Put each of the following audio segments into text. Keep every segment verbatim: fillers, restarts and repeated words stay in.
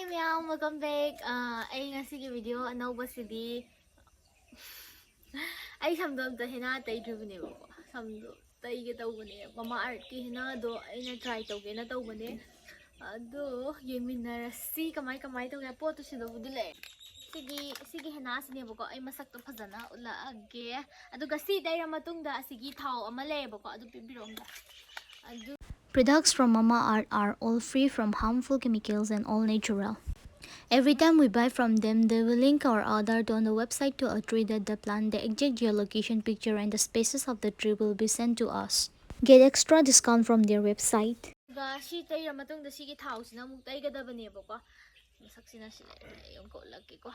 ꯃꯌꯥꯝ, welcome back. ꯑ, ꯑꯩ ꯉꯁꯤꯒꯤ video ꯑꯅꯧꯕꯁꯤꯗꯤ ꯑꯩ ꯁꯝꯗꯣ ꯑꯝꯇ ꯍꯦꯟꯅ ꯇꯩꯗ꯭ꯔꯤꯕꯅꯦꯕꯀꯣ꯫ ꯁꯝꯗꯣ ꯇꯩꯒꯦ ꯇꯧꯕꯅꯦ, ꯃꯃꯥ ꯑꯥꯔꯠꯀꯤ ꯍꯦꯟꯅꯗꯣ ꯑꯩꯅ try ꯇꯧꯒꯦꯅ ꯇꯧꯕꯅꯦ꯫ ꯑꯗꯣ ꯌꯦꯡꯃꯤꯟꯅꯔꯁꯤ ꯀꯃꯥꯏ ꯀꯃꯥꯏ ꯇꯧꯒꯦ꯫ ꯄꯣꯠꯇꯨ ꯁꯤꯗꯕꯨꯗꯤ ꯂꯩ꯫ ꯁꯤꯒꯤ, ꯁꯤꯒꯤ ꯍꯦꯟꯅꯁꯤꯅꯦꯕꯀꯣ, ꯑꯩ ꯃꯁꯛꯇꯣ ꯐꯖꯅ ꯎꯠꯂꯛꯑꯒꯦ꯫ ꯑꯗꯨꯒ ꯁꯤ ꯇꯩꯔ ꯃꯇꯨꯡꯗ ꯑꯁꯤꯒꯤ ꯊꯥꯎ ꯑꯃ ꯂꯩꯌꯦꯕꯀꯣ, ꯑꯗꯨ ꯄꯤꯕꯤꯔꯛꯑꯣ ꯑꯝꯇ꯫ ꯑꯗꯨ Products from Mama Earth are all free from harmful chemicals and all natural. Every time we buy from them, they will link our Aadhaar on the website to a tree that they plant, the exact geolocation picture and the species of the tree will be sent to us. Get extra discount from their website. ꯑꯗꯨꯒ ꯁꯤ ꯇꯩꯔ ꯃꯇꯨꯡꯗ ꯁꯤꯒꯤ ꯊꯥꯎꯁꯤꯅ ꯑꯃꯨꯛ ꯇꯩꯒꯗꯕꯅꯦꯕꯀꯣ꯫ ꯃꯁꯛꯁꯤꯅ ꯁꯤ ꯂꯩꯔꯦ, ꯑꯩ ꯑꯃꯨꯛ ꯎꯠꯂꯛꯀꯦꯀꯣ꯫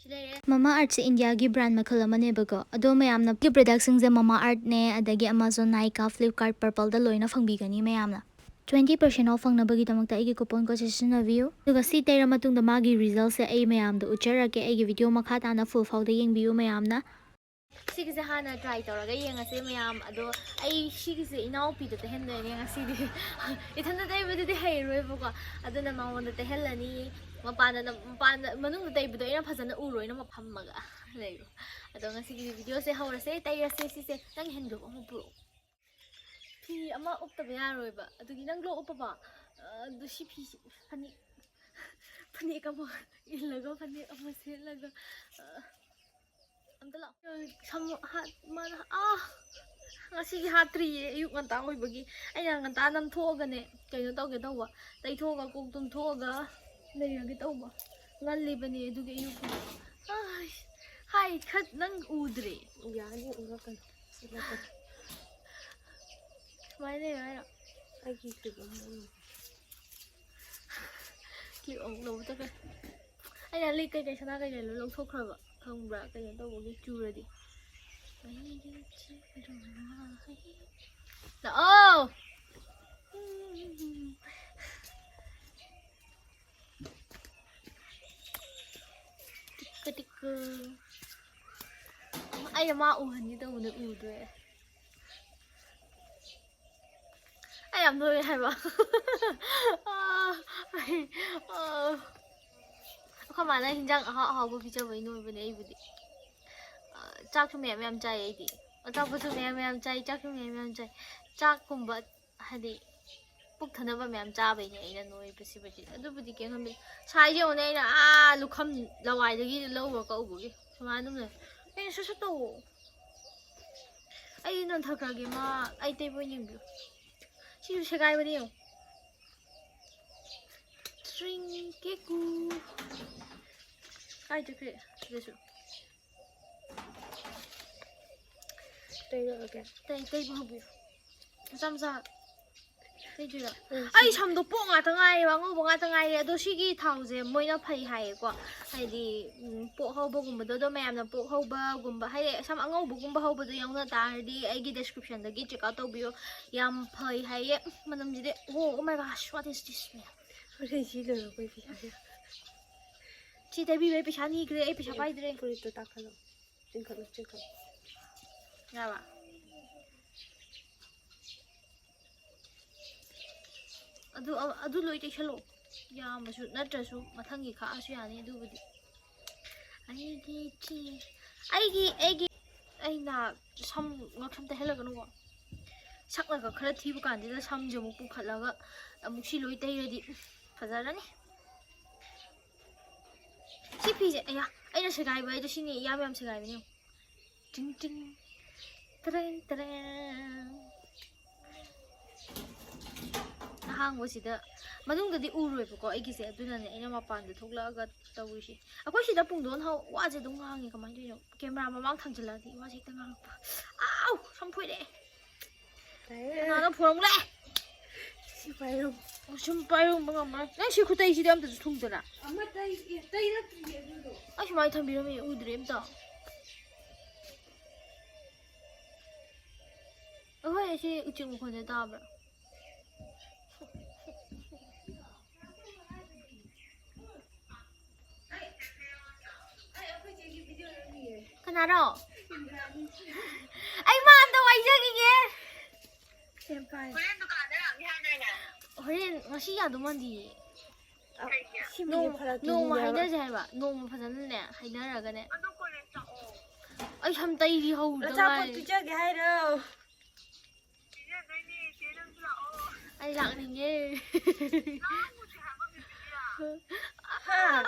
ꯁꯤ ꯂꯩꯔꯦ꯫ ꯃꯃꯥ ꯑꯥꯔꯠꯁꯦ ꯏꯟꯗꯤꯌꯥꯒꯤ brand ꯃꯈꯜ ꯑꯃꯅꯦꯕꯀꯣ, ꯑꯗꯣ ꯃꯌꯥꯝꯅ productꯁꯤꯡꯁꯦ ꯃꯃꯥ ꯑꯥꯔꯠꯅꯦ, ꯑꯗꯒꯤ Amazon, Nykaa, Flipkart, Purpleꯗ ꯂꯣꯏꯅ ꯐꯪꯕꯤꯒꯅꯤ ꯃꯌꯥꯝꯅ꯫ Twenty percent off ꯐꯪꯅꯕꯒꯤꯗꯃꯛꯇ ꯑꯩꯒꯤ coupon code ꯁꯤꯖꯤꯟꯅꯕꯤꯌꯨ꯫ ꯑꯗꯨꯒ ꯁꯤ ꯇꯩꯔ ꯃꯇꯨꯡꯗ ꯃꯥꯒꯤ resultꯁꯦ ꯑꯩ ꯃꯌꯥꯝꯗ ꯎꯠꯆꯔꯛꯀꯦ꯫ ꯑꯩꯒꯤ video ꯃꯈꯥ ꯇꯥꯅ full ꯐꯥꯎꯗ ꯌꯦꯡꯕꯤꯌꯨ ꯃꯌꯥꯝꯅ꯫ ꯁꯤꯒꯤꯁꯦ ꯍꯥꯟꯅ try ꯇꯧꯔꯒ ꯌꯦꯡꯉꯁꯦ ꯃꯌꯥꯝ꯫ ꯑꯗꯣ ꯑꯩ ꯁꯤꯒꯤꯁꯦ ꯏꯅꯥꯎꯄꯤꯗ ꯇꯩꯍꯟꯗꯣꯏꯅꯦ ꯉꯁꯤꯗꯤ꯫ ꯏꯊꯟꯗ ꯇꯩꯕꯗꯨꯗꯤ ꯍꯩꯔꯣꯏꯕꯀꯣ, ꯑꯗꯨꯅ ꯃꯉꯣꯟꯗ ꯇꯩꯍꯜꯂꯅꯤ꯫ ꯃꯄꯥꯟꯗ, ꯃꯄꯥꯟꯗ, ꯃꯅꯨꯡꯗ ꯇꯩꯕꯗꯣ ꯑꯩꯅ ꯐꯖꯅ ꯎꯔꯣꯏꯅ ꯐꯝꯃꯒ ꯂꯩꯔꯣ꯫ ꯑꯗꯣ ꯉꯁꯤꯒꯤ videoꯁꯦ ꯍꯧꯔꯁꯦ, ꯇꯩꯔꯁꯦ ꯁꯤꯁꯦ꯫ ꯅꯪ handbag ꯑꯃ ꯄꯨꯔꯛꯑꯣ꯫ ꯐꯤ ꯑꯃ ꯎꯞꯇꯕ ꯌꯥꯔꯣꯏꯕ, ꯑꯗꯨꯒꯤ ꯅꯪ ꯂꯣꯛ ꯎꯞꯄꯕꯣ? ꯑ, ꯑꯗꯨ ꯁꯤ ꯐꯤꯁꯤ ꯐꯅꯦꯛ, ꯐꯅꯦꯛ ꯑꯃ ꯏꯜꯂꯒ, ꯐꯅꯦꯛ ꯑꯃ ꯁꯦꯠꯂꯒ, ꯑ, ꯑꯝꯇ ꯂꯥꯛꯑꯣ꯫ ꯁꯝ ꯍꯥꯠ-, ꯃꯥꯅ, ꯑꯥ, ꯉꯁꯤꯒꯤ ꯍꯥꯠꯇ꯭ꯔꯤꯌꯦ, ꯑꯌꯨꯛ ꯉꯟꯇꯥ ꯑꯣꯏꯕꯒꯤ꯫ ꯑꯩꯅ ꯉꯟꯇꯥ ꯅꯝꯊꯣꯛꯑꯒꯅꯦ, ꯀꯩꯅꯣ ꯇꯧꯒꯦ ꯇꯧꯕ, ꯇꯩꯊꯣꯛꯑꯒ, ꯀꯣꯛ ꯇꯨꯝꯊꯣꯛꯑꯒ ꯂꯩꯔꯒꯦ ꯇꯧꯕ꯫ ꯉꯜꯂꯤꯕꯅꯦ ꯑꯗꯨꯒꯤ ꯑꯌꯨꯛꯇꯨ꯫ ꯑꯥꯏ, ꯍꯥꯏ, ꯈꯠ-, ꯅꯪ ꯎꯗ꯭ꯔꯦ꯫ ꯌꯥꯅꯤ, ꯎꯔꯛꯀꯅꯤ, ꯎꯔꯛꯀꯅꯤ꯫ ꯁꯨꯃꯥꯏꯅ ꯂꯩꯌꯨ ꯍꯥꯏꯔꯣ? ꯑꯩꯒꯤ clip ꯑꯃ ꯎꯔꯦ꯫ Clip ꯑꯃꯨꯛ ꯂꯧꯕ ꯆꯠꯈ꯭ꯔꯦ꯫ ꯑꯩꯅ ꯂꯤꯛ ꯀꯩꯀꯩ, ꯁꯅꯥ ꯀꯩꯀꯩ ꯂꯣꯏ ꯂꯧꯊꯣꯛꯈ꯭ꯔꯕ, ꯈꯪꯕ꯭ꯔꯥ? ꯀꯩꯅꯣ ꯇꯧꯕꯒꯤ, ꯆꯨꯔꯗꯤ꯫ ꯂꯥꯛꯑꯣ! ꯇꯤꯛꯀ ꯇꯤꯛꯀ꯫ ꯑꯩꯅ ꯃꯥ ꯎꯍꯟꯒꯦ ꯇꯧꯕꯅꯦ, ꯎꯗ꯭ꯔꯦ꯫ ꯑꯩ ꯌꯥꯝ ꯅꯣꯏ ꯍꯥꯏꯕ꯫ ꯑꯩꯈꯣꯏ ꯃꯥꯅ ꯍꯤꯟꯖꯥꯡ ꯑꯍꯥꯎ ꯑꯍꯥꯎꯕ ꯄꯤꯖꯕꯩ ꯅꯣꯏꯕꯅꯦ ꯑꯩꯕꯨꯗꯤ꯫ ꯑ, ꯆꯥꯛꯁꯨ ꯃꯌꯥꯝ ꯃꯌꯥꯝ ꯆꯥꯏ ꯑꯩꯗꯤ꯫ ꯑꯆꯥꯄꯣꯠꯁꯨ ꯃꯌꯥꯝ ꯃꯌꯥꯝ ꯆꯥꯏ, ꯆꯥꯛꯁꯨ ꯃꯌꯥꯝ ꯃꯌꯥꯝ ꯆꯥꯏ꯫ ꯆꯥꯛꯀꯨꯝꯕ ꯍꯥꯏꯗꯤ ꯄꯨꯛ ꯊꯟꯅꯕ ꯃꯌꯥꯝ ꯆꯥꯕꯩꯅꯦ ꯑꯩꯅ ꯅꯣꯏꯕꯁꯤꯕꯨꯗꯤ꯫ ꯑꯗꯨꯕꯨꯗꯤ ꯀꯩꯝ ꯈꯟꯗꯦ꯫ ꯁꯥꯏꯁꯦ ꯌꯦꯡꯉꯨꯅꯦ, ꯑꯩꯅ ꯑꯥ ꯂꯨꯈꯝ ꯂꯋꯥꯏꯗꯒꯤ ꯂꯧꯔ ꯀꯛꯎꯕꯒꯤ ꯁꯨꯃꯥꯏꯅ ꯑꯗꯨꯝ ꯂꯩ꯫ ꯑꯩꯅ ꯁꯠ ꯁꯠ ꯇꯧ꯫ ꯑꯩ ꯅꯟꯊꯈ꯭ꯔꯒꯦ, ꯃꯥ ꯑꯩ ꯇꯩꯕ ꯑꯣꯏꯅ ꯌꯦꯡꯕꯤꯌꯨ꯫ ꯁꯤꯁꯨ ꯁꯦꯒꯥꯏꯕꯅꯦ ꯌꯦꯡꯉꯨ꯫ ꯇ꯭ꯔꯤꯡ ꯀꯦꯀꯨ꯫ ꯀꯥꯏ ꯆꯠꯈ꯭ꯔꯦ? ꯁꯤꯗꯁꯨ꯫ ꯇꯩꯔꯛꯑꯒꯦ꯫ ꯇꯩ-, ꯇꯩꯕ ꯍꯧꯕꯤꯔꯣ꯫ ꯃꯆꯥ ꯃꯆꯥ ꯇꯩꯗꯣꯏꯔꯣ? ꯎꯝ, ꯑꯩ ꯁꯝꯗꯣ ꯄꯣꯛ ꯉꯥꯛꯇ ꯉꯥꯏꯔꯦꯕ, ꯑꯉꯧꯕ ꯉꯥꯛꯇ ꯉꯥꯏꯔꯦ꯫ ꯑꯗꯣ ꯁꯤꯒꯤ ꯊꯥꯎꯁꯦ ꯃꯣꯏꯅ ꯐꯩ ꯍꯥꯏꯌꯦꯀꯣ꯫ ꯍꯥꯏꯗꯤ, ꯎꯝ, ꯄꯣꯛ ꯍꯧꯕꯒꯨꯝꯕꯗꯣ, ꯑꯗꯣ ꯃꯌꯥꯝꯅ ꯄꯣꯛ ꯍꯧꯕꯒꯨꯝꯕ, ꯍꯥꯏꯗꯤ ꯁꯝ ꯑꯉꯧꯕꯒꯨꯝꯕ ꯍꯧꯕꯗꯣ ꯌꯥꯎꯅ ꯇꯥꯔꯗꯤ ꯑꯩꯒꯤ descriptionꯗꯒꯤ check out ꯇꯧꯕꯤꯌꯣ꯫ ꯌꯥꯝ ꯐꯩ ꯍꯥꯏꯌꯦ꯫ ꯎꯝ, ꯃꯅꯝꯁꯤꯗꯤ, oh, oh my gosh, what is this smell? ꯍꯣꯔꯦꯟ ꯁꯤ ꯂꯣꯏꯔꯒ ꯑꯩꯈꯣꯏ ꯄꯩꯁꯥ ꯁꯤ ꯇꯩꯕꯤꯕꯩ ꯄꯩꯁꯥ ꯅꯤꯈ꯭ꯔꯦ, ꯑꯩ ꯄꯩꯁꯥ ꯄꯥꯏꯗ꯭ꯔꯦ꯫ ꯐꯨꯔꯤꯠꯇꯣ ꯇꯥꯈꯠꯂꯣ꯫ ꯆꯤꯡꯈꯠꯂꯣ, ꯆꯤꯡꯈꯠꯂꯣ꯫ ꯌꯥꯔꯕ? ꯑꯗꯨ, ꯑꯗꯨ ꯂꯣꯏ ꯇꯩꯁꯜꯂꯣ꯫ ꯌꯥꯝꯃꯁꯨ ꯅꯠꯇ꯭ꯔꯁꯨ ꯃꯊꯪꯒꯤ ꯈꯥꯛꯑꯁꯨ ꯌꯥꯅꯤ ꯑꯗꯨꯕꯨꯗꯤ꯫ ꯑꯩꯒꯤ ꯆꯦ-, ꯑꯩꯒꯤ, ꯑꯩꯒꯤ, ꯑꯩꯅ ꯁꯝ ꯉꯛꯁꯝ ꯇꯩꯍꯜꯂꯒꯅꯨꯀꯣ꯫ ꯁꯛꯅꯒ ꯈꯔ ꯊꯤꯕ ꯀꯥꯟꯁꯤꯗ ꯁꯝꯁꯦ ꯑꯃꯨꯛ ꯄꯨꯈꯠꯂꯒ ꯑꯃꯨꯛ ꯁꯤ ꯂꯣꯏ ꯇꯩꯔꯗꯤ ꯐꯖꯔꯅꯤ꯫ ꯁꯤ ꯐꯤꯁꯦ, ꯑꯌꯥ, ꯑꯩꯅ ꯁꯦꯒꯥꯏꯕ ꯍꯥꯏꯗꯣ ꯁꯤꯅꯤ, ꯏꯌꯥꯝ ꯌꯥꯝ ꯁꯦꯒꯥꯏꯕꯅꯦ ꯌꯦꯡꯉꯨ꯫ ꯇꯤꯡ ꯇꯤꯡ, ꯇꯔꯦꯡ ꯇꯔꯦꯡ꯫ ꯑꯍꯥꯡꯕꯁꯤꯗ, ꯃꯅꯨꯡꯗꯗꯤ ꯎꯔꯣꯏꯕꯀꯣ ꯑꯩꯒꯤꯁꯦ, ꯑꯗꯨꯅꯅꯦ ꯑꯩꯅ ꯃꯄꯥꯟꯗ ꯊꯣꯛꯂꯛꯑꯒ ꯇꯧꯔꯤꯁꯦ꯫ ꯑꯩꯈꯣꯏ ꯁꯤꯗ ꯄꯨꯡꯗꯣꯟ ꯍꯧ, ꯋꯥꯁꯦ ꯑꯗꯨꯝ ꯉꯥꯡꯉꯦ, ꯀꯃꯥꯏꯅ ꯇꯧꯔꯤꯅꯣ? ꯀꯦꯃꯦꯔꯥ ꯃꯃꯥꯡ ꯊꯥꯡꯖꯜꯂꯛꯑꯗꯤ ꯋꯥꯁꯦ ꯍꯦꯛꯇ ꯉꯥꯡꯉꯛꯄ꯫ ꯑꯥꯎ! ꯁꯝ ꯐꯣꯏꯔꯛꯑꯦ꯫ ꯇꯥꯏꯌꯦ꯫ ꯀꯅꯥꯅꯣ ꯐꯣꯔꯝꯂꯦ? ꯁꯤ ꯄꯥꯏꯔꯝꯃꯨ꯫ ꯁꯨꯝ ꯄꯥꯏꯔꯝꯕ ꯉꯝꯃꯔꯣꯏ꯫ ꯅꯪ ꯁꯤ ꯈꯨꯇꯩꯁꯤꯗꯤ ꯑꯝꯇꯁꯨ ꯊꯨꯡꯗꯅ꯫ ꯑꯃ ꯇꯩ-, ꯑꯦ, ꯇꯩꯔꯛꯇ꯭ꯔꯤꯌꯦ ꯑꯗꯨꯗꯣ꯫ ꯑꯩ ꯁꯨꯃꯥꯏꯅ ꯊꯝꯕꯤꯔꯝꯃꯤ, ꯎꯗ꯭ꯔꯦ ꯑꯝꯇ꯫ ꯑꯍꯣꯏ, ꯑꯁꯤ ꯎꯆꯦꯛ ꯃꯈꯣꯟꯁꯦ ꯇꯥꯕ꯭ꯔꯥ? ꯀꯅꯥꯔꯣ? ꯑꯩ ꯃꯥ ꯑꯝꯇ ꯋꯥꯏꯖꯈꯤꯒꯦ꯫ ꯁꯦꯝ ꯄꯥꯏ꯫ ꯍꯣꯔꯦꯟ ꯗꯨꯀꯥꯟꯗ ꯂꯥꯛꯅꯤ ꯍꯥꯏꯗꯥꯏꯅꯦ? ꯍꯣꯔꯦꯟ ꯉꯁꯤ ꯌꯥꯗꯧ ꯃꯥꯟꯗꯤꯌꯦ꯫ ꯁꯤ ꯃꯤꯁꯦ ꯅꯣꯡꯃ ꯐꯔꯛ ꯅꯣꯡꯃ ꯇꯤꯅꯤꯅꯦꯕ꯫ ꯍꯥꯏꯅꯁꯦ ꯍꯥꯏꯕ, ꯅꯣꯡꯃ ꯐꯖꯅꯅꯦ ꯍꯥꯏꯅꯔꯒꯅꯦ꯫ ꯑꯩ ꯁꯝ ꯇꯩꯗꯤ ꯍꯧꯗ ꯑꯆꯥꯄꯣꯠ ꯉꯥꯏꯔꯤ꯫ ꯄꯤꯖꯒꯦ ꯍꯥꯏꯔꯣ? ꯑꯩ ꯂꯥꯛꯅꯤꯡꯉꯦ꯫ ꯍꯥ?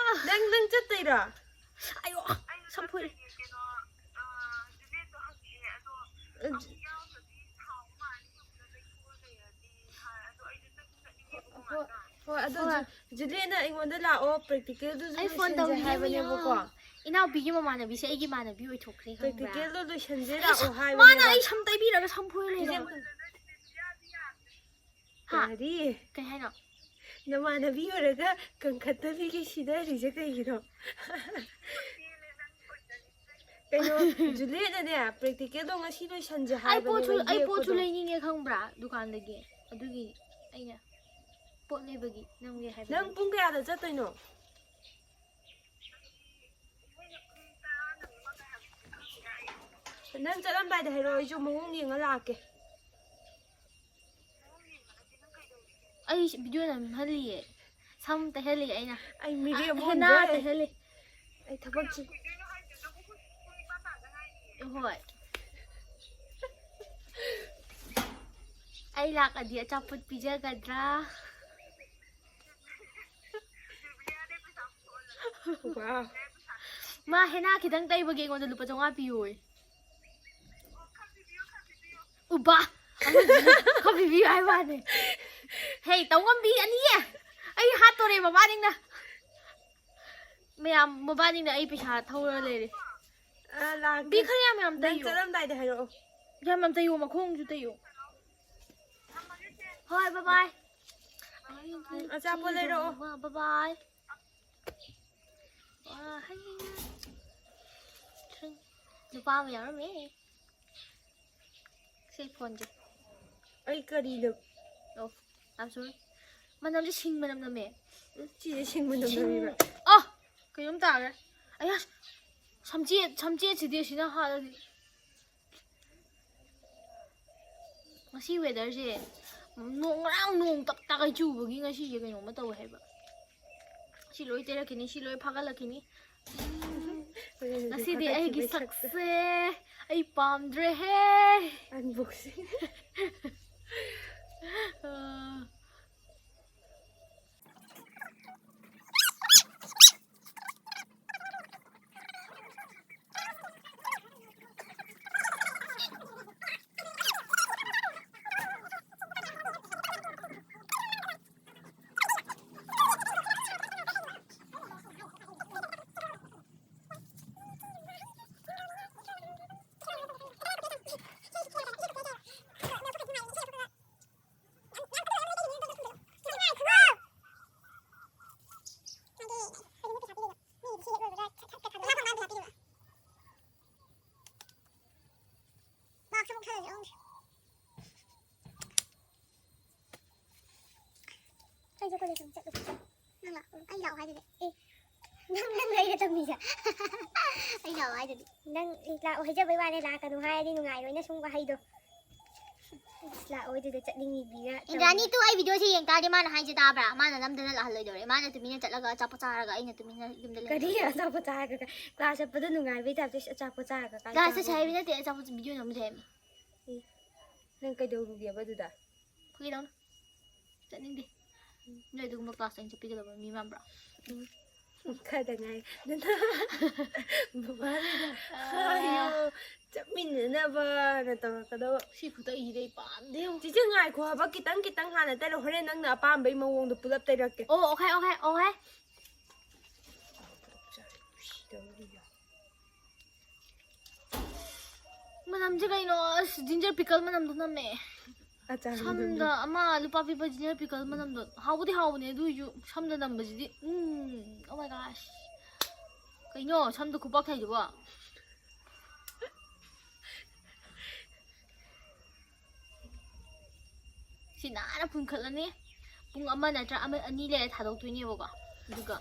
ꯅꯪ ꯅꯪ ꯆꯠꯇꯣꯏꯔꯣ? ꯑꯌꯣ, ꯁꯝ ꯐꯨꯔꯦ꯫ ꯍꯣꯏ, ꯍꯣꯏ, ꯑꯗꯨ ꯖꯨ- ꯖꯨꯂꯤꯌꯥꯅ ꯑꯩꯉꯣꯟꯗ ꯂꯥꯛꯑꯣ, ꯄ꯭ꯔꯦꯛꯇꯤꯀꯦꯜꯗꯨꯁꯨ ꯑꯩ ꯐꯣꯟ ꯂꯣꯏꯁꯤꯟꯁꯦ ꯇꯧꯔꯤꯅꯦ ꯍꯥꯏꯕꯅꯦꯕꯀꯣ꯫ ꯃꯌꯥꯝ꯫ ꯏꯅꯥꯎꯄꯤꯒꯤ ꯃꯃꯥꯟꯅꯕꯤꯁꯦ ꯑꯩꯒꯤ ꯏꯃꯥꯟꯅꯕꯤ ꯑꯣꯏꯊꯣꯛꯈ꯭ꯔꯦ ꯈꯪꯕ꯭ꯔꯥ? ꯄ꯭ꯔꯦꯛꯇꯤꯀꯦꯜꯗꯣ ꯂꯣꯏꯁꯤꯟꯁꯦ ꯑꯩ ꯂꯥꯛꯑꯣ ꯃꯥꯅ ꯍꯥꯏꯕꯅꯦꯕ꯫ ꯑꯩ ꯁꯝ ꯇꯩꯕꯤꯔꯒ ꯁꯝ ꯐꯣꯏ ꯂꯩꯔꯦ꯫ ꯐꯤꯖꯦꯠ- ꯍꯥ? ꯀꯔꯤ? ꯀꯩ ꯍꯥꯏꯅꯣ? ꯅꯃꯥꯟꯅꯕꯤ ꯑꯣꯏꯔꯒ ꯀꯪꯈꯠꯇꯕꯤꯒꯤ ꯁꯤꯗꯔꯤꯁꯦ ꯀꯩꯒꯤꯅꯣ? ꯀꯩꯅꯣ, ꯖꯨꯂꯤꯌꯥꯅꯅꯦ ꯄ꯭ꯔꯦꯛꯇꯤꯀꯦꯜꯗꯣ ꯉꯁꯤ ꯂꯣꯏꯁꯟꯁꯦ ꯑꯩ ꯄꯣꯠꯁꯨ ꯍꯥꯏꯕꯅꯦꯕ ꯑꯩ ꯄꯣꯠꯁꯨ ꯌꯦꯛꯄꯗꯣ꯫ ꯂꯩꯅꯤꯡꯉꯦ ꯈꯪꯕ꯭ꯔꯥ, ꯗꯨꯀꯥꯟꯗꯒꯤ꯫ ꯑꯗꯨꯒꯤ ꯑꯩꯅ ꯄꯣꯠ ꯂꯩꯕꯒꯤ ꯅꯝꯒꯦ ꯍꯥꯏꯕꯅꯦ꯫ ꯅꯪ ꯄꯨꯡ ꯀꯌꯥꯗ ꯆꯠꯇꯣꯏꯅꯣ? ꯅꯪ ꯆꯠꯂꯝꯗꯥꯏꯗ ꯍꯥꯏꯔꯛꯑꯣ, ꯑꯩꯁꯨ ꯃꯑꯣꯡ ꯌꯦꯡꯉ ꯂꯥꯛꯀꯦ꯫ ꯑꯩ ꯚꯤꯗꯤꯑꯣ ꯅꯝꯍꯜꯂꯤꯌꯦ, ꯁꯝ ꯇꯩꯍꯜꯂꯤ ꯑꯩꯅ꯫ ꯑꯩ ꯃꯤꯔꯦꯝ ꯍꯦꯟꯅ ꯑꯣꯟꯈ꯭ꯔꯦ꯫ ꯇꯩꯍꯜꯂꯤ꯫ ꯑꯩ ꯊꯕꯛꯁꯤ ꯍꯣꯏ꯫ ꯑꯩ ꯂꯥꯛꯑꯗꯤ ꯑꯆꯥꯄꯣꯠ ꯄꯤꯖꯒꯗ꯭ꯔꯥ? ꯋꯥꯎ꯫ ꯃꯥ ꯍꯦꯟꯅ ꯈꯤꯇꯪ ꯇꯩꯕꯒꯤ ꯑꯩꯉꯣꯟꯗ ꯂꯨꯄꯥ ꯆꯥꯝꯃꯉꯥ ꯄꯤꯌꯣꯌꯦ꯫ ꯎꯕ꯫ ꯈꯔ ꯄꯤꯕꯤꯌꯨ ꯍꯥꯏ ꯋꯥꯅꯦ꯫ ꯍꯦ, ꯇꯧꯉꯝꯕꯤ ꯑꯅꯤꯌꯦ꯫ ꯑꯩ ꯍꯥꯠꯇꯣꯔꯦ ꯃꯕꯥꯅꯤꯅ꯫ ꯃꯌꯥꯝ ꯃꯕꯥꯅꯤꯅ ꯑꯩ ꯄꯩꯁꯥ ꯊꯧꯔ ꯂꯩꯔꯦ꯫ ꯑ, ꯂꯥꯛꯀꯦ꯫ ꯕꯤ ꯈꯔ ꯌꯥꯝ ꯌꯥꯝ ꯅꯪ ꯇꯩꯌꯣ꯫ ꯆꯠꯂꯝꯗꯥꯏꯗ ꯍꯥꯏꯔꯛꯑꯣ꯫ ꯌꯥꯝ ꯌꯥꯝ ꯇꯩꯌꯣ, ꯃꯈꯣꯡꯁꯨ ꯇꯩꯌꯣ꯫ ꯍꯣꯏ, bye bye꯫ ꯑꯆꯥꯄꯣꯠ ꯂꯩꯔꯛꯑꯣ꯫ Bye bye꯫ ꯋꯥ, ꯍꯩ꯫ ꯅꯨꯄꯥ ꯑꯃ ꯌꯥꯎꯔꯝꯃꯦ꯫ ꯁꯤ ꯐꯣꯟꯁꯦ꯫ ꯑꯩ ꯀꯔꯤꯅꯣ? ꯑꯣ, I'm sorry꯫ ꯃꯅꯝꯁꯦ ꯁꯤꯡ ꯃꯅꯝ ꯅꯝꯃꯦ꯫ ꯎꯝ, ꯁꯤꯁꯦ ꯁꯤꯡ ꯃꯅꯝ ꯅꯝꯃꯤꯕ꯫ ꯑ! ꯀꯩꯅꯣꯝ ꯇꯥꯈ꯭ꯔꯦ꯫ ꯑꯌꯥ! ꯁꯝꯆꯦꯠ, ꯁꯝꯆꯦꯠꯁꯤꯗꯤ ꯑꯁꯤꯅ ꯍꯥꯠꯂꯗꯤ꯫ ꯉꯁꯤ weatherꯁꯦ ꯅꯣꯡ, ꯉꯔꯥꯡ ꯅꯣꯡ ꯇꯞ ꯇꯥꯒꯩ ꯆꯨꯕꯒꯤ ꯉꯁꯤꯁꯦ ꯀꯩꯅꯣꯝꯃ ꯇꯧꯋꯦ ꯍꯥꯏꯕ꯫ ꯁꯤ ꯂꯣꯏ ꯇꯩꯔꯛꯈꯤꯅꯤ, ꯁꯤ ꯂꯣꯏ ꯐꯥꯒꯠꯂꯛꯈꯤꯅꯤ꯫ ꯉꯁꯤꯗꯤ ꯑꯩꯒꯤ ꯁꯛꯁꯦ, ꯑꯩ ꯄꯥꯝꯗ꯭ꯔꯦꯍꯦ꯫ Unboxing꯫ ꯑ, ꯑꯩꯁꯨ ꯀꯣꯂꯦꯖ ꯑꯃꯨꯛ ꯆꯠꯂꯨꯒꯦ꯫ ꯅꯪ ꯂꯥꯛꯑꯣ, ꯑꯩ ꯂꯥꯛꯑꯣ ꯍꯥꯏꯗꯨꯗꯤ꯫ ꯑꯦ, ꯅꯪ, ꯅꯪ ꯂꯩꯔꯦ ꯇꯝꯃꯤꯁꯦ꯫ ꯑꯩ ꯂꯥꯛꯑꯣ ꯍꯥꯏꯗꯨꯗꯤ꯫ ꯅꯪ ꯂꯥꯛꯑꯣ ꯍꯥꯏꯖꯕꯩ ꯋꯥꯅꯦ, ꯂꯥꯛꯀꯅꯨ ꯍꯥꯏꯔꯗꯤ ꯅꯨꯡꯉꯥꯏꯔꯣꯏꯅ ꯁꯨꯝ ꯋꯥꯍꯩꯗꯣ꯫ ꯂꯥꯛꯑꯣꯏꯗꯨꯗ ꯆꯠꯅꯤꯡꯉꯤꯕꯤꯒ ꯏꯟꯗ꯭ꯔꯥꯅꯤ ꯇꯧꯔꯤ꯫ ꯇꯨ ꯑꯩ ꯚꯤꯗꯤꯑꯣꯁꯦ ꯌꯦꯡ ꯇꯥꯔꯗꯤ ꯃꯥꯅ ꯍꯥꯏꯁꯦ ꯇꯥꯕ꯭ꯔꯥ? ꯃꯥꯅ ꯅꯝꯗꯅ ꯂꯥꯛꯍꯜꯂꯣꯏꯗꯧꯔꯦ꯫ ꯃꯥꯅ ꯇꯨꯃꯤꯟꯅ ꯆꯠꯂꯒ ꯑꯆꯥꯄꯣꯠ ꯆꯥꯔꯒ ꯑꯩꯅ ꯇꯨꯃꯤꯟꯅ ꯌꯨꯝꯗ ꯀꯔꯤ ꯂꯩꯍꯧꯗꯣꯏꯕ꯫ ꯑꯆꯥꯄꯣꯠ ꯆꯥꯔꯒ? ꯀ꯭ꯂꯥꯁ ꯆꯠꯄꯗ ꯅꯨꯡꯉꯥꯏꯕꯩ ꯇꯥꯏꯞꯇ ꯑꯆꯥꯄꯣꯠ ꯆꯥꯔꯒ ꯀꯥꯏ ꯀ꯭ꯂꯥꯁ ꯆꯠꯁꯦ ꯆꯥꯔꯨꯗꯣꯏꯅꯣ? ꯍꯥꯏꯕ ꯅꯠꯇꯦ, ꯑꯆꯥꯄꯣꯠ ꯚꯤꯗꯤꯑꯣ ꯅꯝꯁꯦ ꯍꯥꯏꯕꯅꯤ꯫ ꯑꯦ, ꯅꯪ ꯀꯩꯗꯧꯔꯨꯒꯦꯕ ꯑꯗꯨꯗ? ꯐꯥꯒꯤ ꯇꯧꯅꯤ꯫ ꯆꯠꯅꯤꯡꯗꯦ꯫ ꯅꯣꯏ ꯑꯗꯨꯒꯨꯝꯕ ꯀ꯭ꯂꯥꯁꯇ ꯑꯩꯅ ꯆꯠꯄꯤꯒꯗꯕ ꯃꯤ ꯃꯥꯟꯕ꯭ꯔꯣ? ꯎꯝ꯫ ꯈꯔꯗ ꯉꯥꯏ꯫ ꯕꯕꯥꯅ ꯑꯥ꯫ ꯍꯥꯏꯌꯣ, ꯆꯠꯃꯤꯟꯅꯅꯕꯅ ꯇꯧꯔꯛꯀꯗꯕ꯫ ꯁꯤ ꯈꯨꯇꯩꯁꯤꯗꯤ ꯑꯩ ꯄꯥꯝꯗꯦ꯫ ꯆꯤꯆꯦ ꯉꯥꯏꯈꯣ ꯍꯥꯏꯕ, ꯈꯤꯇꯪ ꯈꯤꯇꯪ ꯍꯥꯟꯅ ꯇꯩꯔꯣ, ꯍꯣꯔꯦꯟ ꯅꯪꯅ ꯑꯄꯥꯝꯕꯩ ꯃꯑꯣꯡꯗꯣ ꯄꯨꯂꯞ ꯇꯩꯔꯛꯀꯦ꯫ ꯑꯣ, ꯑꯣꯈꯥꯏ, ꯑꯣꯈꯥꯏ, ꯑꯣꯈꯥꯏ꯫ ꯃꯅꯝꯁꯦ ꯀꯩꯅꯣ? ꯑꯁ, ginger pickle ꯃꯅꯝꯗꯣ ꯅꯝꯃꯦ꯫ ꯑꯆꯥꯔ ꯁꯝꯗ ꯃꯅꯝꯗꯣ꯫ ꯑꯃ ꯂꯨꯄꯥ ꯄꯤꯕ ginger pickle ꯃꯅꯝꯗꯣ ꯍꯥꯎꯕꯨꯗꯤ ꯍꯥꯎꯕꯅꯦ, ꯑꯗꯨ ꯑꯣꯏꯁꯨ ꯁꯝꯗ ꯅꯝꯕꯁꯤꯗꯤ, ꯎꯝ, oh my gosh꯫ ꯀꯩꯅꯣ ꯁꯝꯗ ꯈꯨꯄꯥꯛ ꯊꯥꯏꯗꯨꯕꯣ? ꯁꯤ ꯅꯥꯟꯅ ꯄꯨꯟꯈꯠꯂꯅꯤ꯫ ꯄꯨꯡ ꯑꯃ ꯅꯠꯇ꯭ꯔ ꯑꯃ, ꯑꯅꯤ ꯂꯩꯔ ꯊꯥꯗꯣꯛꯇꯣꯏꯅꯦꯕꯀꯣ꯫ ꯑꯗꯨꯒ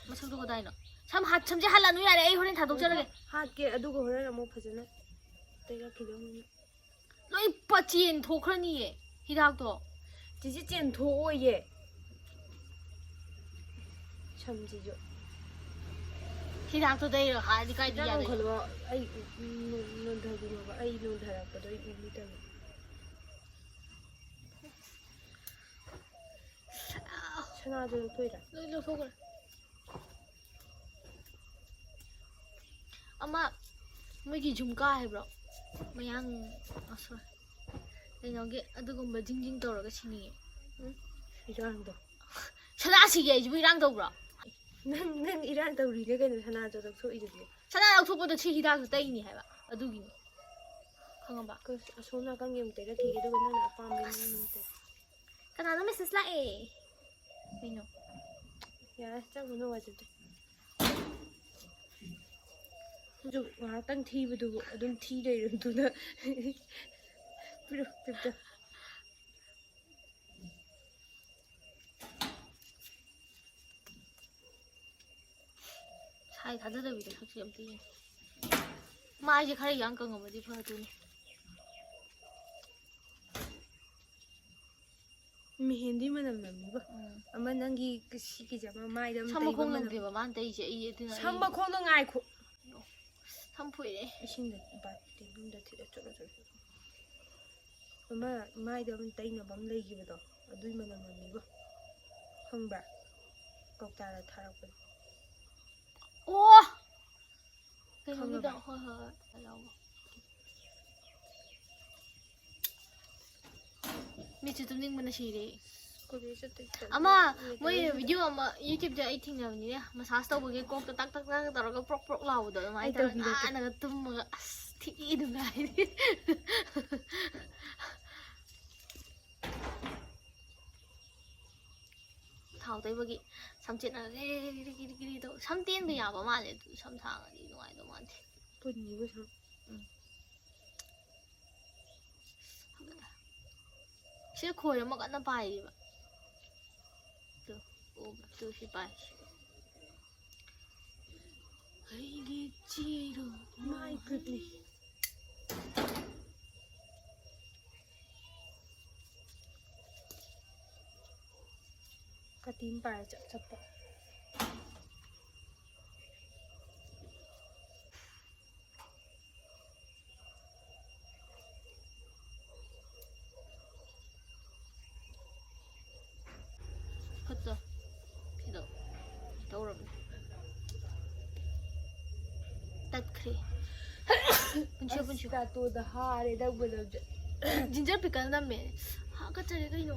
ꯃꯁꯛꯇꯣ ꯀꯗꯥꯏꯅꯣ? ꯁꯝ ꯍꯥꯠ-, ꯁꯝꯁꯦ ꯍꯥꯠꯂꯅꯨ ꯌꯥꯔꯦ, ꯑꯩ ꯍꯣꯔꯦꯟ ꯊꯥꯗꯣꯛꯆꯔꯒꯦ꯫ ꯍꯥꯠꯀꯦ, ꯑꯗꯨꯒ ꯍꯣꯔꯦꯟ ꯑꯃꯨꯛ ꯐꯖꯅ ꯇꯩꯔꯛꯈꯤꯗꯧꯅꯤ꯫ ꯂꯣꯏ ꯄꯆꯦꯟ ꯊꯣꯛꯈ꯭ꯔꯅꯤꯌꯦ ꯍꯤꯗꯥꯛꯇꯣ꯫ ꯆꯤꯆꯦ ꯆꯦꯟꯊꯣꯛꯑꯣꯌꯦ꯫ ꯁꯝꯁꯤꯁꯨ꯫ ꯍꯤꯗꯥꯛꯇꯣ ꯇꯩꯔꯣ ꯍꯥꯏꯔꯗꯤ ꯀꯥꯏꯗ ꯍꯤꯗꯥꯛ ꯌꯥꯗꯣꯏꯅꯣ? ꯑꯃꯨꯛ ꯈꯜꯂꯣ꯫ ꯑꯩ ꯅꯣꯟ-, ꯅꯣꯟꯊꯈꯤꯅꯣꯕ꯫ ꯑꯩ ꯅꯣꯟꯊꯔꯛꯄꯗꯣ ꯑꯩ ꯎꯕꯤꯗꯕ꯫ ꯁꯅꯥꯗꯣ ꯂꯧꯊꯣꯛꯏꯔꯥ? ꯂꯣꯏ ꯂꯧꯊꯣꯛꯈ꯭ꯔꯦ꯫ ꯑꯃ ꯃꯣꯏꯒꯤ ꯖꯨꯝꯀꯥ ꯍꯥꯏꯕ꯭ꯔꯣ? ꯃꯌꯥꯡ, ꯑ, ꯁꯣꯔꯤ꯫ ꯀꯩꯅꯣꯒꯤ ꯑꯗꯨꯒꯨꯝꯕ ꯖꯤꯡ ꯖꯤꯡ ꯇꯧꯔꯒ ꯁꯤꯅꯤꯡꯉꯦ꯫ ꯎꯝ, ꯏꯔꯥꯡꯗꯣ꯫ ꯁꯅꯥꯁꯤꯒꯤ ꯑꯩꯁꯤꯕꯨ ꯏꯔꯥꯡ ꯇꯧꯕ꯭ꯔꯣ? ꯅꯪ, ꯅꯪ ꯏꯔꯥꯡ ꯇꯧꯔꯤꯅꯦ ꯀꯩꯅꯣ ꯁꯅꯥꯗꯣ ꯂꯧꯊꯣꯛꯏꯗꯨꯗꯤ꯫ ꯁꯅꯥ ꯂꯧꯊꯣꯛꯄꯗꯣ ꯁꯤ ꯍꯤꯗꯥꯛꯇꯣ ꯇꯩꯅꯤ ꯍꯥꯏꯕ꯫ ꯑꯗꯨꯒꯤꯅꯤ꯫ ꯈꯪꯉꯕ? ꯑꯁꯣꯝ ꯅꯥꯀꯟꯒꯤ ꯑꯃꯨꯛ ꯇꯩꯔꯛꯈꯤꯒꯦ, ꯑꯗꯨꯒ ꯅꯪꯅ ꯑꯄꯥꯝꯕ ꯑꯃ ꯑꯃꯨꯛ ꯇꯩꯔꯛ꯫ ꯀꯅꯥꯅꯣ message ꯂꯥꯛꯑꯦ? ꯀꯩꯅꯣ? ꯌꯥꯔꯦ, ꯆꯪꯉꯨꯅꯨ ꯋꯥꯖꯗꯦ꯫ ꯑꯗꯨ ꯉꯥꯏꯍꯥꯛꯇꯪ ꯊꯤꯕꯗꯨꯕꯨ ꯑꯗꯨꯝ ꯊꯤ ꯂꯩꯔꯝꯗꯨꯅ꯫ ꯄꯤꯔꯛꯑꯣ, ꯄꯤꯔꯛꯑꯣ꯫ ꯁꯥꯏ ꯊꯥꯗꯗꯕꯤꯗ ꯁꯛꯁꯦ ꯑꯝꯇ ꯌꯦꯡꯉꯦ꯫ ꯃꯥꯏꯁꯦ ꯈꯔ ꯌꯥꯡ ꯀꯪꯉꯝꯃꯗꯤ ꯐꯗꯣꯏꯅꯤ꯫ ꯃꯦꯍꯦꯟꯗꯤ ꯃꯅꯝ ꯅꯝꯃꯤꯕꯣ꯫ ꯎꯝ꯫ ꯑꯃ ꯅꯪꯒꯤ ꯁꯤꯒꯤꯁꯦ ꯑꯃ ꯃꯥꯏꯗ ꯑꯃ ꯁꯝ ꯇꯩꯕ ꯃꯈꯣꯡ ꯃꯅꯝ꯫ ꯌꯧꯗꯦꯕ ꯃꯥꯅ ꯇꯩꯁꯦ ꯑꯩ, ꯑꯗꯨꯅ ꯁꯝ ꯑꯩ ꯃꯈꯣꯡꯗꯣ ꯉꯥꯏꯈꯣ꯫ ꯁꯝ ꯐꯨꯏꯔꯦ꯫ ꯏꯁꯤꯡꯗ ꯕꯥꯇꯤꯟ ꯑꯃꯗ ꯊꯤꯠꯂ ꯆꯣꯠꯂ ꯆꯣꯠꯂ꯫ ꯑꯃ ꯃꯥꯏꯗ ꯑꯃ ꯇꯩꯅꯕ ꯑꯃ ꯂꯩꯈꯤꯕꯗꯣ, ꯑꯗꯨꯏ ꯃꯅꯝ ꯅꯝꯃꯤꯕꯣ꯫ ꯈꯪꯕ꯭ꯔꯥ? ꯀꯧꯇꯥꯗ ꯊꯥꯔꯛꯄꯗꯣ꯫ ꯑꯣ! ꯀꯩꯅꯣꯒꯤꯗꯣ? ꯈꯪꯉꯕ? ꯍꯣꯏ, ꯍꯣꯏ, ꯍꯣꯏ꯫ ꯂꯧꯕ꯫ ꯃꯤꯠꯁꯦ ꯇꯨꯝꯅꯤꯡꯕꯅ ꯁꯤꯔꯦ꯫ ꯀꯣꯂꯦꯖ ꯆꯠꯇꯣꯏ ꯇꯜꯂꯦ꯫ ꯑꯃ ꯃꯣꯏ ꯌꯦꯡꯗꯣꯏꯁꯤꯗ꯫ Video ꯑꯃ YouTube-ꯇ ꯑꯩ ꯊꯦꯡꯅꯕꯅꯤꯅꯦ, massage ꯇꯧꯕꯒꯤ ꯀꯣꯛꯇ ꯇꯛ ꯇꯛ ꯇꯛ ꯇꯧꯔꯒ ꯄ꯭ꯔꯣꯛ ꯄ꯭ꯔꯣꯛ ꯂꯥꯎꯕꯗꯣ ꯑꯗꯨꯃꯥꯏꯅ ꯑꯩ ꯇꯧꯔꯒ ꯇꯧꯕꯤꯔꯛꯀꯦ꯫ ꯅꯥꯟꯅꯒ ꯇꯨꯝꯃꯒ ꯑꯁ ꯊꯤ ꯅꯨꯡꯉꯥꯏꯅꯤ꯫ ꯊꯥꯎ ꯇꯩꯕꯒꯤ ꯁꯝꯆꯦꯠꯅ ꯔꯤꯔꯤ ꯔꯤꯔꯤ ꯔꯤꯔꯤ ꯇꯧ꯫ ꯁꯝ ꯇꯦꯟꯕ ꯌꯥꯕ ꯃꯥꯜꯂꯦ ꯑꯗꯨ ꯁꯝ ꯁꯥꯡꯉꯗꯤ ꯅꯨꯡꯉꯥꯏꯗꯧ ꯃꯥꯟꯗꯦ꯫ ꯄꯨꯟꯅꯤꯕ ꯁꯝ꯫ ꯎꯝ꯫ ꯁꯤ ꯈꯣꯏ ꯑꯃ ꯀꯟꯅ ꯄꯥꯏꯔꯤꯕ꯫ ꯇꯨ, ꯑꯣ, ꯇꯨ ꯁꯤ ꯄꯥꯏ꯫ ꯑꯩꯒꯤ ꯆꯦꯔꯣ ꯃꯥꯏ ꯀꯨꯠꯂꯤ꯫ ꯇꯤꯝ ꯄꯥꯏꯔ ꯆꯞ ꯆꯞꯄ꯫ ꯈꯨꯠꯇꯣ ꯁꯤꯗ ꯇꯧꯔꯕꯅꯦ꯫ ꯇꯠꯈ꯭ꯔꯦ꯫ ꯄꯨꯟꯁꯤꯌꯣ, ꯄꯨꯟꯁꯤꯌꯣ꯫ ꯑꯁ, ꯇꯥꯇꯣꯗ ꯍꯥꯔꯦ ꯅꯪꯕꯨ ꯅꯪꯁꯨ꯫ ꯖꯤꯟꯖꯔ ꯄꯤꯀꯜ ꯅꯝꯃꯦ꯫ ꯍꯥꯀꯠꯆꯔꯦ ꯀꯩꯅꯣ꯫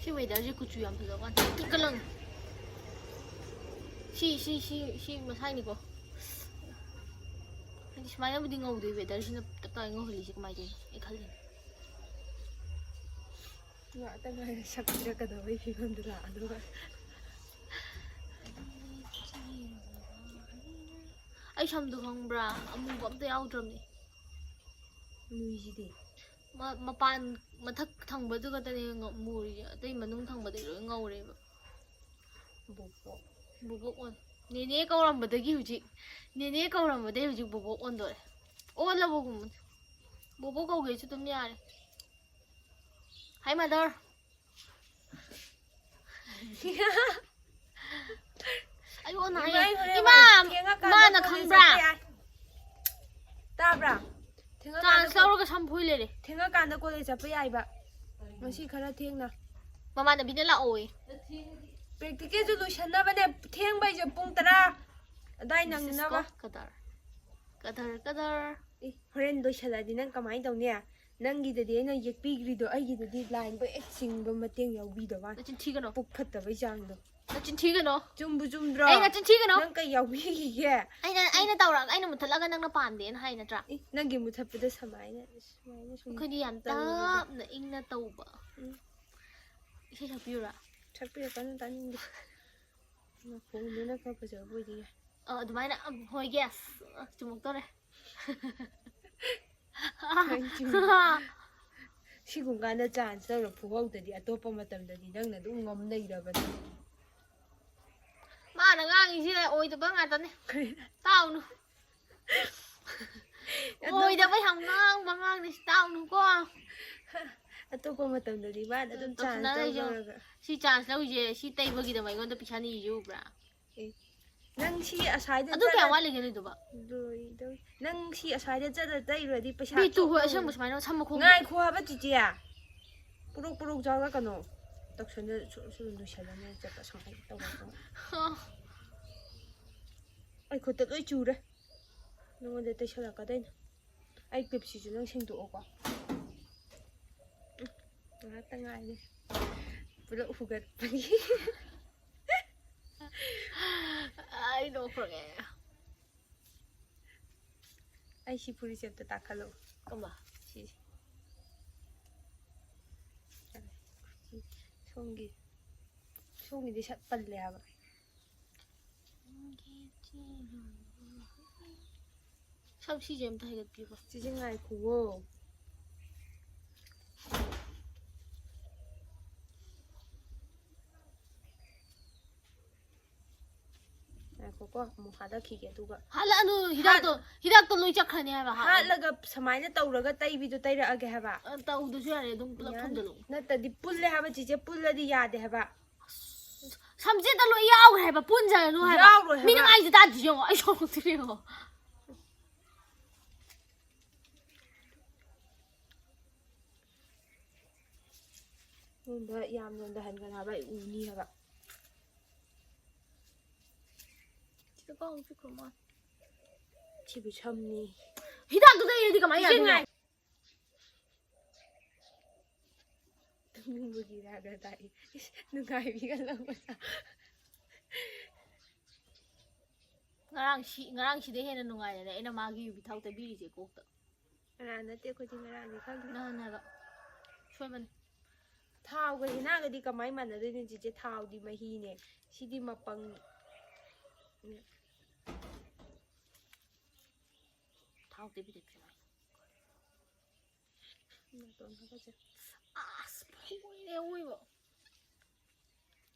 ꯁꯤ ꯋꯦꯗꯔꯁꯦ ꯀꯨꯆꯨ ꯌꯥꯝ ꯐꯖꯕ ꯋꯥꯅꯤ꯫ ꯇꯤꯛꯀ ꯂꯪꯉꯦ꯫ ꯁꯤ, ꯁꯤ, ꯁꯤ, ꯁꯤ ꯃꯁꯥꯏꯅꯤꯀꯣ꯫ ꯍꯥꯏꯗꯤ ꯁꯨꯃꯥꯏꯅꯕꯨꯗꯤ ꯉꯧꯗꯣꯏ ꯋꯦꯗꯔꯁꯤꯅ ꯇꯞ ꯇꯥꯏ ꯉꯧꯍꯜꯂꯤꯁꯦ ꯀꯃꯥꯏꯅ ꯇꯧꯔꯤꯅꯣ? ꯑꯩ ꯈꯜꯂꯤꯅꯦ꯫ ꯉꯥꯛꯇ ꯉꯥꯏꯔꯦ ꯁꯛ ꯊꯤꯔꯛꯀꯗꯕꯒꯤ ꯐꯤꯕꯝꯗ ꯂꯥꯛꯑꯗꯨꯒ꯫ ꯑꯩ ꯁꯝꯗꯣ ꯈꯪꯕ꯭ꯔꯥ? ꯑꯃꯨꯕ ꯑꯝꯇ ꯌꯥꯎꯗ꯭ꯔꯕꯅꯦ꯫ ꯃꯨꯏꯁꯤꯗꯤ꯫ ꯃ-, ꯃꯄꯥꯟ ꯃꯊꯛ ꯊꯪꯕꯗꯨ ꯈꯛꯇꯅꯦ ꯉ-, ꯃꯨꯔꯤꯁꯦ꯫ ꯑꯇꯩ ꯃꯅꯨꯡ ꯊꯪꯕꯗꯤ ꯂꯣꯏ ꯉꯧꯔꯦꯕ꯫ ꯕꯣꯕꯣꯛ꯫ ꯕꯣꯕꯣꯛ ꯑꯣꯟ-, ꯅꯦꯅꯦ ꯀꯧꯔꯝꯕꯗꯒꯤ ꯍꯧꯖꯤꯛ, ꯅꯦꯅꯦ ꯀꯧꯔꯝꯕꯗꯒꯤ ꯍꯧꯖꯤꯛ ꯕꯣꯕꯣꯛ ꯑꯣꯟꯗꯣꯔꯦ꯫ ꯑꯣꯜꯂꯕꯒꯨꯝꯕꯅꯦ꯫ ꯕꯣꯕꯣꯛ ꯀꯧꯒꯦꯁꯨ ꯑꯗꯨꯝ ꯌꯥꯔꯦ꯫ Hi, mother. ꯑꯩ ꯑꯣꯟꯅ ꯏꯃꯥ, ꯍꯥꯏꯌꯦ꯫ ꯑꯩ ꯍꯣꯔꯦꯟ ꯏꯃꯥ, ꯋꯥꯏ ꯊꯦꯡꯉꯀꯥꯟꯗ ꯏꯃꯥꯅ ꯀꯣꯂꯦꯖ ꯈꯪꯕ꯭ꯔꯥ? ꯆꯠꯄ ꯌꯥꯏ꯫ ꯇꯥꯕ꯭ꯔꯥ? ꯊꯦꯡꯉꯀꯥꯟꯗ ꯆꯥꯟꯁ ꯀꯣ-, ꯂꯧꯔꯒ ꯁꯝ ꯐꯣꯏ ꯂꯩꯔꯦ꯫ ꯊꯦꯡꯉꯀꯥꯟꯗ ꯀꯣꯂꯦꯖ ꯆꯠꯄ ꯌꯥꯏꯕ꯫ ꯉꯁꯤ ꯈꯔ ꯊꯦꯡꯅ꯫ ꯃꯃꯥꯟꯅꯕꯤꯅ ꯂꯥꯛꯑꯣꯌꯦ꯫ ꯄ꯭ꯔꯦꯛꯇꯤꯀꯦꯜꯁꯨ ꯂꯣꯏꯁꯟꯅꯕꯅꯦ꯫ ꯊꯦꯡꯕ ꯍꯥꯏꯁꯦ ꯄꯨꯡ ꯇꯔꯥ ꯑꯗꯥꯏ ꯅꯪꯅꯕ꯫ ꯀꯗꯔ꯫ ꯀꯗꯔ, ꯀꯗꯔ꯫ ꯑꯦ, ꯍꯣꯔꯦꯟ ꯂꯣꯏꯁꯜꯂꯗꯤ ꯅꯪ ꯀꯃꯥꯏꯅ ꯇꯧꯅꯤ? ꯅꯪꯒꯤꯗꯗꯤ ꯑꯩꯅ ꯌꯦꯛꯄꯤꯈ꯭ꯔꯤꯗꯣ, ꯑꯩꯒꯤꯗꯗꯤ ꯂꯥꯏꯟꯕꯨ ꯍꯦꯛ ꯆꯤꯡꯕ ꯃꯇꯦꯡ ꯌꯥꯎꯕꯤꯗꯣ ꯃꯥꯅ꯫ ꯅꯆꯤꯟ ꯊꯤꯒꯅꯣ꯫ ꯄꯨꯛ ꯐꯠꯇꯕꯩ ꯆꯥꯡꯗꯣ꯫ ꯅꯆꯤꯟ ꯊꯤꯒꯅꯣ꯫ ꯆꯨꯝꯕꯨ ꯆꯨꯝꯗ꯭ꯔꯣ? ꯑꯩ ꯅꯆꯤꯟ ꯊꯤꯒꯅꯣ꯫ ꯅꯪ ꯀꯩ ꯌꯥꯎꯕꯤꯈꯤꯒꯦ? ꯑꯩꯅ, ꯑꯩꯅ ꯇꯧꯔ-, ꯑꯩꯅ ꯃꯨꯠꯊꯠꯂꯒ ꯅꯪꯅ ꯄꯥꯝꯗꯦꯅ ꯍꯥꯏ ꯅꯠꯇ꯭ꯔꯥ? ꯏ, ꯅꯪꯒꯤ ꯃꯨꯠꯊꯠꯄꯗ ꯁꯃꯥꯏꯅ, ꯁꯨꯃꯥꯏꯅ ꯁꯨꯝ ꯑꯩꯈꯣꯏꯗꯤ ꯌꯥꯝ ꯇꯧꯕꯗꯣ꯫ ꯇꯞꯅ ꯏꯪꯅ ꯇꯧꯕ꯫ ꯎꯝ꯫ ꯏꯁꯩ ꯁꯛꯄꯤꯌꯨꯔꯥ? ꯁꯛꯄꯤꯔꯛꯀꯅꯨ, ꯇꯥꯅꯤꯡꯗꯦ꯫ ꯅꯈꯣꯟꯗꯨꯅ ꯈꯔ ꯐꯖꯕ ꯑꯣꯏꯗꯤ ꯌꯥꯏ꯫ ꯑ, ꯑꯗꯨꯃꯥꯏꯅ, ꯑꯝ, ꯍꯣꯏ, yes꯫ ꯑ, ꯆꯨꯝꯃꯛꯇꯧꯔꯦ꯫ ꯀꯩ ꯆꯨꯝꯃꯤ? ꯁꯤꯒꯨꯝ ꯀꯥꯟꯗ ꯆꯥꯟꯁ ꯇꯧꯔ ꯐꯨꯍꯧꯗꯗꯤ ꯑꯇꯣꯞꯄ ꯃꯇꯝꯗꯗꯤ ꯅꯪꯅ ꯑꯗꯨꯝ ꯉꯝ ꯂꯩꯔꯕꯅꯤ꯫ ꯃꯥꯅ ꯉꯥꯡꯉꯤꯁꯦ ꯑꯣꯏꯗꯕ ꯉꯥꯛꯇꯅꯦ꯫ ꯀꯩ? ꯇꯥꯎꯅꯨ꯫ ꯑꯣꯏꯗꯕ ꯌꯥꯝ ꯉꯥꯡꯕ ꯑꯉꯥꯡꯅꯤ, ꯁꯤ ꯇꯥꯎꯅꯨꯀꯣ꯫ ꯑꯇꯣꯞꯄ ꯃꯇꯝꯗꯗꯤ ꯃꯥꯅ ꯑꯗꯨꯝ ꯇꯧꯁꯟꯅꯔ ꯆꯥꯟꯁ ꯂꯩꯖꯧ꯫ ꯂꯧꯔꯒ꯫ ꯁꯤ ꯆꯥꯟꯁ ꯂꯧꯔꯤꯁꯦ, ꯁꯤ ꯇꯩꯕꯒꯤꯗꯃꯛ ꯑꯩꯉꯣꯟꯗ ꯄꯩꯁꯥ ꯅꯤꯔꯤꯁꯦ ꯎꯕ꯭ꯔꯥ? ꯑꯦ, ꯅꯪ ꯁꯤ ꯑꯁ꯭ꯋꯥꯏꯗ ꯑꯗꯨ ꯀꯌꯥꯝ ꯆꯠꯂ ꯋꯥꯠꯂꯤꯒꯦ ꯅꯣꯏꯗꯨꯕ? ꯂꯣꯏꯗꯧꯔꯦ꯫ ꯅꯪ ꯁꯤ ꯑꯁ꯭ꯋꯥꯏꯗ ꯆꯠꯂ ꯇꯩꯔꯨꯔꯗꯤ ꯄꯩꯁꯥ ꯕꯤꯇꯨ ꯆꯣꯞ ꯍꯣꯏ ꯂꯧꯔꯅꯤ꯫ ꯑꯁꯦꯡꯕ ꯁꯨꯃꯥꯏꯅ ꯁꯝ ꯃꯈꯣꯡ ꯉꯥꯏꯈꯣ ꯍꯥꯏꯕ ꯆꯤꯆꯦ꯫ ꯄꯨꯔꯣꯛ ꯄꯨꯔꯣꯛ ꯆꯥꯎꯔꯛꯀꯅꯣ꯫ ꯇꯧꯁꯟꯅ ꯁꯨ-, ꯁꯨ ꯂꯣꯏꯁꯜꯂꯅꯤ ꯆꯠꯄ ꯁꯨꯃꯥꯏꯅ ꯇꯧꯔꯛꯀꯅꯣ꯫ ꯑꯩ ꯈꯨꯠꯇ ꯂꯣꯏ ꯆꯨꯔꯦ꯫ ꯅꯉꯣꯟꯗ ꯇꯩꯁꯜꯂꯛꯀꯗꯣꯏꯅꯦ꯫ ꯑꯩ ꯀ꯭ꯂꯤꯞꯁꯤꯁꯨ ꯅꯪ ꯁꯦꯡꯗꯣꯛꯑꯣꯀꯣ꯫ ꯎꯝ, ꯉꯥꯏꯍꯥꯛꯇ ꯉꯥꯏꯔꯦ꯫ ꯄꯨꯂꯞ ꯍꯨꯒꯠꯄꯒꯤ꯫ ꯑꯩ ꯅꯣꯛꯈ꯭ꯔꯒꯦ꯫ ꯑꯩ ꯁꯤ ꯐꯨꯔꯤꯠꯁꯦ ꯑꯝꯇ ꯇꯥꯈꯠꯂꯛꯑꯣ꯫ ꯀꯝꯕ? ꯁꯤꯁꯦ꯫ ꯁꯣꯝꯒꯤ, ꯁꯣꯝꯒꯤꯗꯤ ꯁꯠ ꯄꯜꯂꯦ ꯍꯥꯏꯕ꯫ ꯁꯝ ꯁꯤꯁꯦ ꯑꯝꯇ ꯍꯥꯏꯒꯠꯄꯤꯌꯨꯀꯣ꯫ ꯆꯤꯆꯦ ꯉꯥꯏꯈꯨꯋꯣ꯫ ꯉꯥꯏꯈꯣꯀꯣ, ꯑꯃꯨꯛ ꯍꯥꯠꯂꯛꯈꯤꯒꯦ ꯑꯗꯨꯒ꯫ ꯍꯥꯠꯂꯛꯑꯅꯨ, ꯍꯤꯗꯥꯛꯇꯣ, ꯍꯥꯠ-, ꯍꯤꯗꯥꯛꯇꯣ ꯂꯣꯏ ꯆꯠꯈ꯭ꯔꯅꯤ ꯍꯥꯏꯕ, ꯍꯥꯠꯂꯅꯨ꯫ ꯍꯥꯠꯂꯒ ꯁꯨꯃꯥꯏꯅ ꯇꯧꯔꯒ ꯇꯩꯕꯤꯗꯣ ꯇꯩꯔꯛꯑꯒꯦ ꯍꯥꯏꯕ꯫ ꯑ, ꯇꯧꯗꯁꯨ ꯌꯥꯔꯦ, ꯑꯗꯨꯝ ꯄꯨꯂꯞ ꯌꯥꯅꯤ꯫ ꯊꯝꯖꯜꯂꯨ꯫ ꯅꯠꯇꯗꯤ ꯄꯨꯜꯂꯦ ꯍꯥꯏꯕ ꯆꯤꯆꯦ, ꯄꯨꯜꯂꯗꯤ ꯌꯥꯗꯦ ꯍꯥꯏꯕ꯫ ꯁꯝꯖꯦꯠꯇ ꯂꯣꯏ ꯌꯥꯎꯈ꯭ꯔꯦ ꯍꯥꯏꯕ, ꯄꯨꯟꯖꯔꯅꯨ ꯍꯥꯏꯕ꯫ ꯌꯥꯎꯔꯣꯏ ꯍꯥꯏꯕ꯫ ꯃꯤꯅ ꯍꯥꯏꯁꯦ ꯇꯥꯗ꯭ꯔꯤ ꯌꯦꯡꯉꯣ, ꯑꯩ ꯁꯥꯎꯔꯛꯇꯣꯏꯅꯦ ꯌꯦꯡꯉꯣ꯫ ꯅꯉꯣꯟꯗ ꯌꯥꯝ ꯅꯣꯟꯊꯍꯟꯒꯅꯨ ꯍꯥꯏꯕ, ꯑꯩ ꯎꯅꯤ ꯍꯥꯏꯕ꯫ ꯁꯤꯗ ꯀꯥꯡ ꯆꯤꯛꯈ꯭ꯔ ꯃꯥꯜꯂꯦ꯫ ꯁꯤꯕꯨ ꯁꯝꯅꯤ꯫ ꯍꯤꯗꯥꯛꯇꯨ ꯇꯩꯔꯗꯤ ꯀꯃꯥꯏꯅ ꯏꯆꯦ ꯌꯥꯗꯣꯏꯅꯣ? ꯉꯥꯏ-, ꯇꯨꯝꯅꯤꯡꯕꯒꯤ ꯔꯥꯒ ꯇꯥꯛꯏ꯫ ꯏꯁ, ꯅꯨꯡꯉꯥꯏꯕꯤꯒ ꯂꯧꯕ ꯁꯥ-, ꯉꯔꯥꯡ ꯁꯤ-, ꯉꯔꯥꯡ ꯁꯤꯗꯩ ꯍꯦꯟꯅ ꯅꯨꯡꯉꯥꯏꯔꯦꯅꯦ ꯑꯩꯅ ꯃꯥꯒꯤ ꯌꯨꯕꯤ ꯊꯥꯎ ꯇꯩꯕꯤꯔꯤꯁꯦ ꯀꯣꯛꯇ꯫ ꯉꯔꯥꯡ ꯅꯠꯇꯦ, ꯑꯩꯈꯣꯏꯗꯤ ꯉꯔꯥꯡꯅꯤ ꯈꯪꯗꯦ꯫ ꯅꯍꯥꯟ ꯍꯥꯏꯕ꯫ ꯁꯣꯏꯕꯅꯤ꯫ ꯊꯥꯎꯒ ꯍꯦꯟꯅꯥꯒꯗꯤ ꯀꯃꯥꯏ ꯃꯥꯟꯅꯗꯣꯏꯅꯣ ꯆꯤꯆꯦ? ꯊꯥꯎꯗꯤ ꯃꯍꯤꯅꯦ, ꯁꯤꯗꯤ ꯃꯄꯪ꯫ ꯊꯥꯎ ꯇꯩꯕꯤꯔꯛꯇ꯭ꯔꯦ ꯃꯥꯏ꯫ ꯅꯥꯇꯣꯟ ꯍꯥꯒꯠꯆꯩ꯫ ꯑꯁ, ꯐꯨꯏꯔꯦ ꯑꯋꯣꯏꯕ꯫